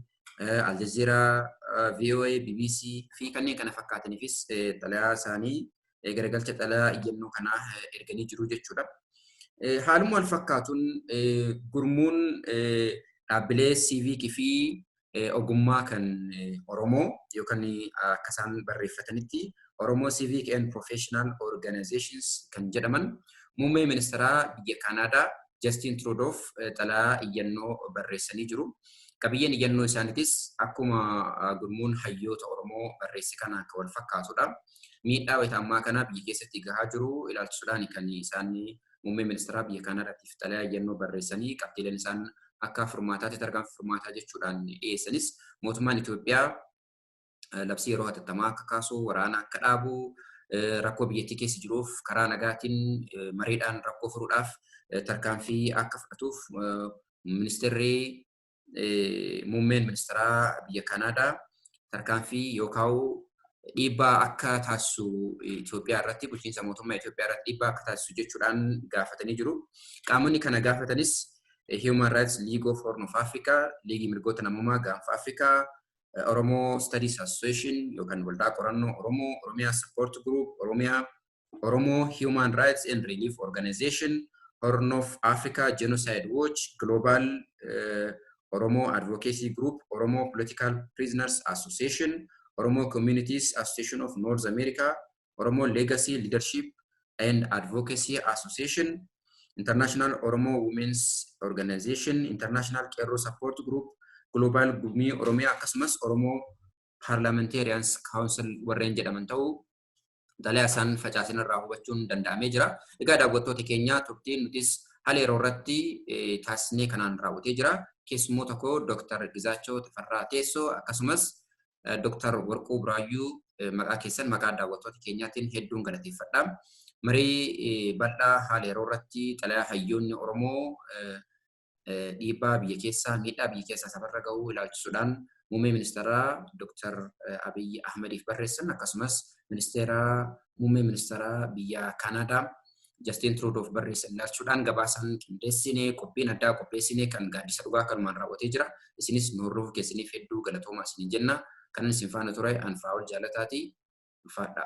Al Jazeera, VOA, BBC fi kanneen kana fakkaataniifis xalayaa isaanii garagalcha xalayaa iyyannoo kanaa erganii jiru jechuudha. Haaluma wal fakkaatuun gurmuun dhaabbilee siiviikii fi ogummaa kan Oromoo yookaan akka isaan barreeffatanitti Oromoo Civic and Professional Organizations kan jedhaman muummee ministeeraa biyya Kaanaadaa Justin Trudeauf xalayaa iyyannoo barreessanii jiru. Qabiyyeen iyyannoo isaaniitis akkuma gurmuun hayyoota Oromoo barreesse kana akka wal fakkaatudha. Miidhaa wayita ammaa kana biyya keessatti gahaa jiru ilaalchisuudhaan kan isaan muummee ministeeraa biyya Kaanaadaatiif xalayaa iyyannoo barreessanii. Qabxiileen isaan akka furmaataatti, tarkaanfii furmaataa jechuudhaan dhiyeessanis, mootummaan Itoophiyaa labsii yeroo hatattamaa akka kaasu, waraana akka dhaabu, rakkoo biyyattii keessa jiruuf karaa nagaatiin mariidhaan rakkoo furuudhaaf tarkaanfii akka fudhatuuf, ministeerri muummeen ministeeraa biyya Kaanaadaa tarkaanfii yookaan dhiibbaa akka taasisu, Itoophiyaa irratti, bulchiinsa mootummaa Itoophiyaa irratti dhiibbaa akka taasisu jechuudhaan gaafatanii jiru. Qaamonni kana gaafatanis Human Rights League of Horn of Africa, Liigii Mirgoota Namummaa Gaanfa Afrikaa, Oromoo Studies Association yookaan Waldaa Qorannoo Oromoo, Oromiyaa Support Group, Oromiyaa Oromoo Human Rights and Relief Organization, Horn of Africa Genocide Watch, Global Oromo Advocacy Group, Oromo Political Prisoners Association, Oromo Communities Association of North America, Oromo Legacy Leadership and Advocacy Association, International Oromo Women's Organization, International Qeerroo Support Group, Global Gumii Oromiyaa, akkasumas Oromo Parliamentarians Council warreen jedhaman ta'uu xalayaa isaan facaasan irraa hubachuun danda'amee jira. Egaa daawwattoota keenya, turtiin nutis haala yeroo irratti taasisnee kanaan raawwatee jira. Keessummoota koo Dr. Gizaachoo Tafarraa Teessoo akkasumas Dr. Warquu Buraayyuu maqaa keessan maqaa daawwattoota keenyaatiin hedduun galateeffadha. Marii bal'aa haala yeroo irratti xalayaa hayyoonni Oromoo dhiibbaa biyya keessaa, miidhaa biyya keessaa sabarra gahuu ilaalchisuudhaan muummee ministeeraa Dr. Abiy Ahmediif barreessan, akkasumas ministeera muummee ministeeraa biyya Kaanaadaa Justin Trudeauuf barreessan ilaalchuudhaan gabaasan qindeessine, qophiin addaa qopheessine kan Gaaddisa Dhugaa kanumaan raawwatee jira. Isinis nu hordofuu keessaniif hedduu galatoomaa isiniin jenna. Kanan isin faana ture an Faa'ol Jaalataati. Ulfaadhaa.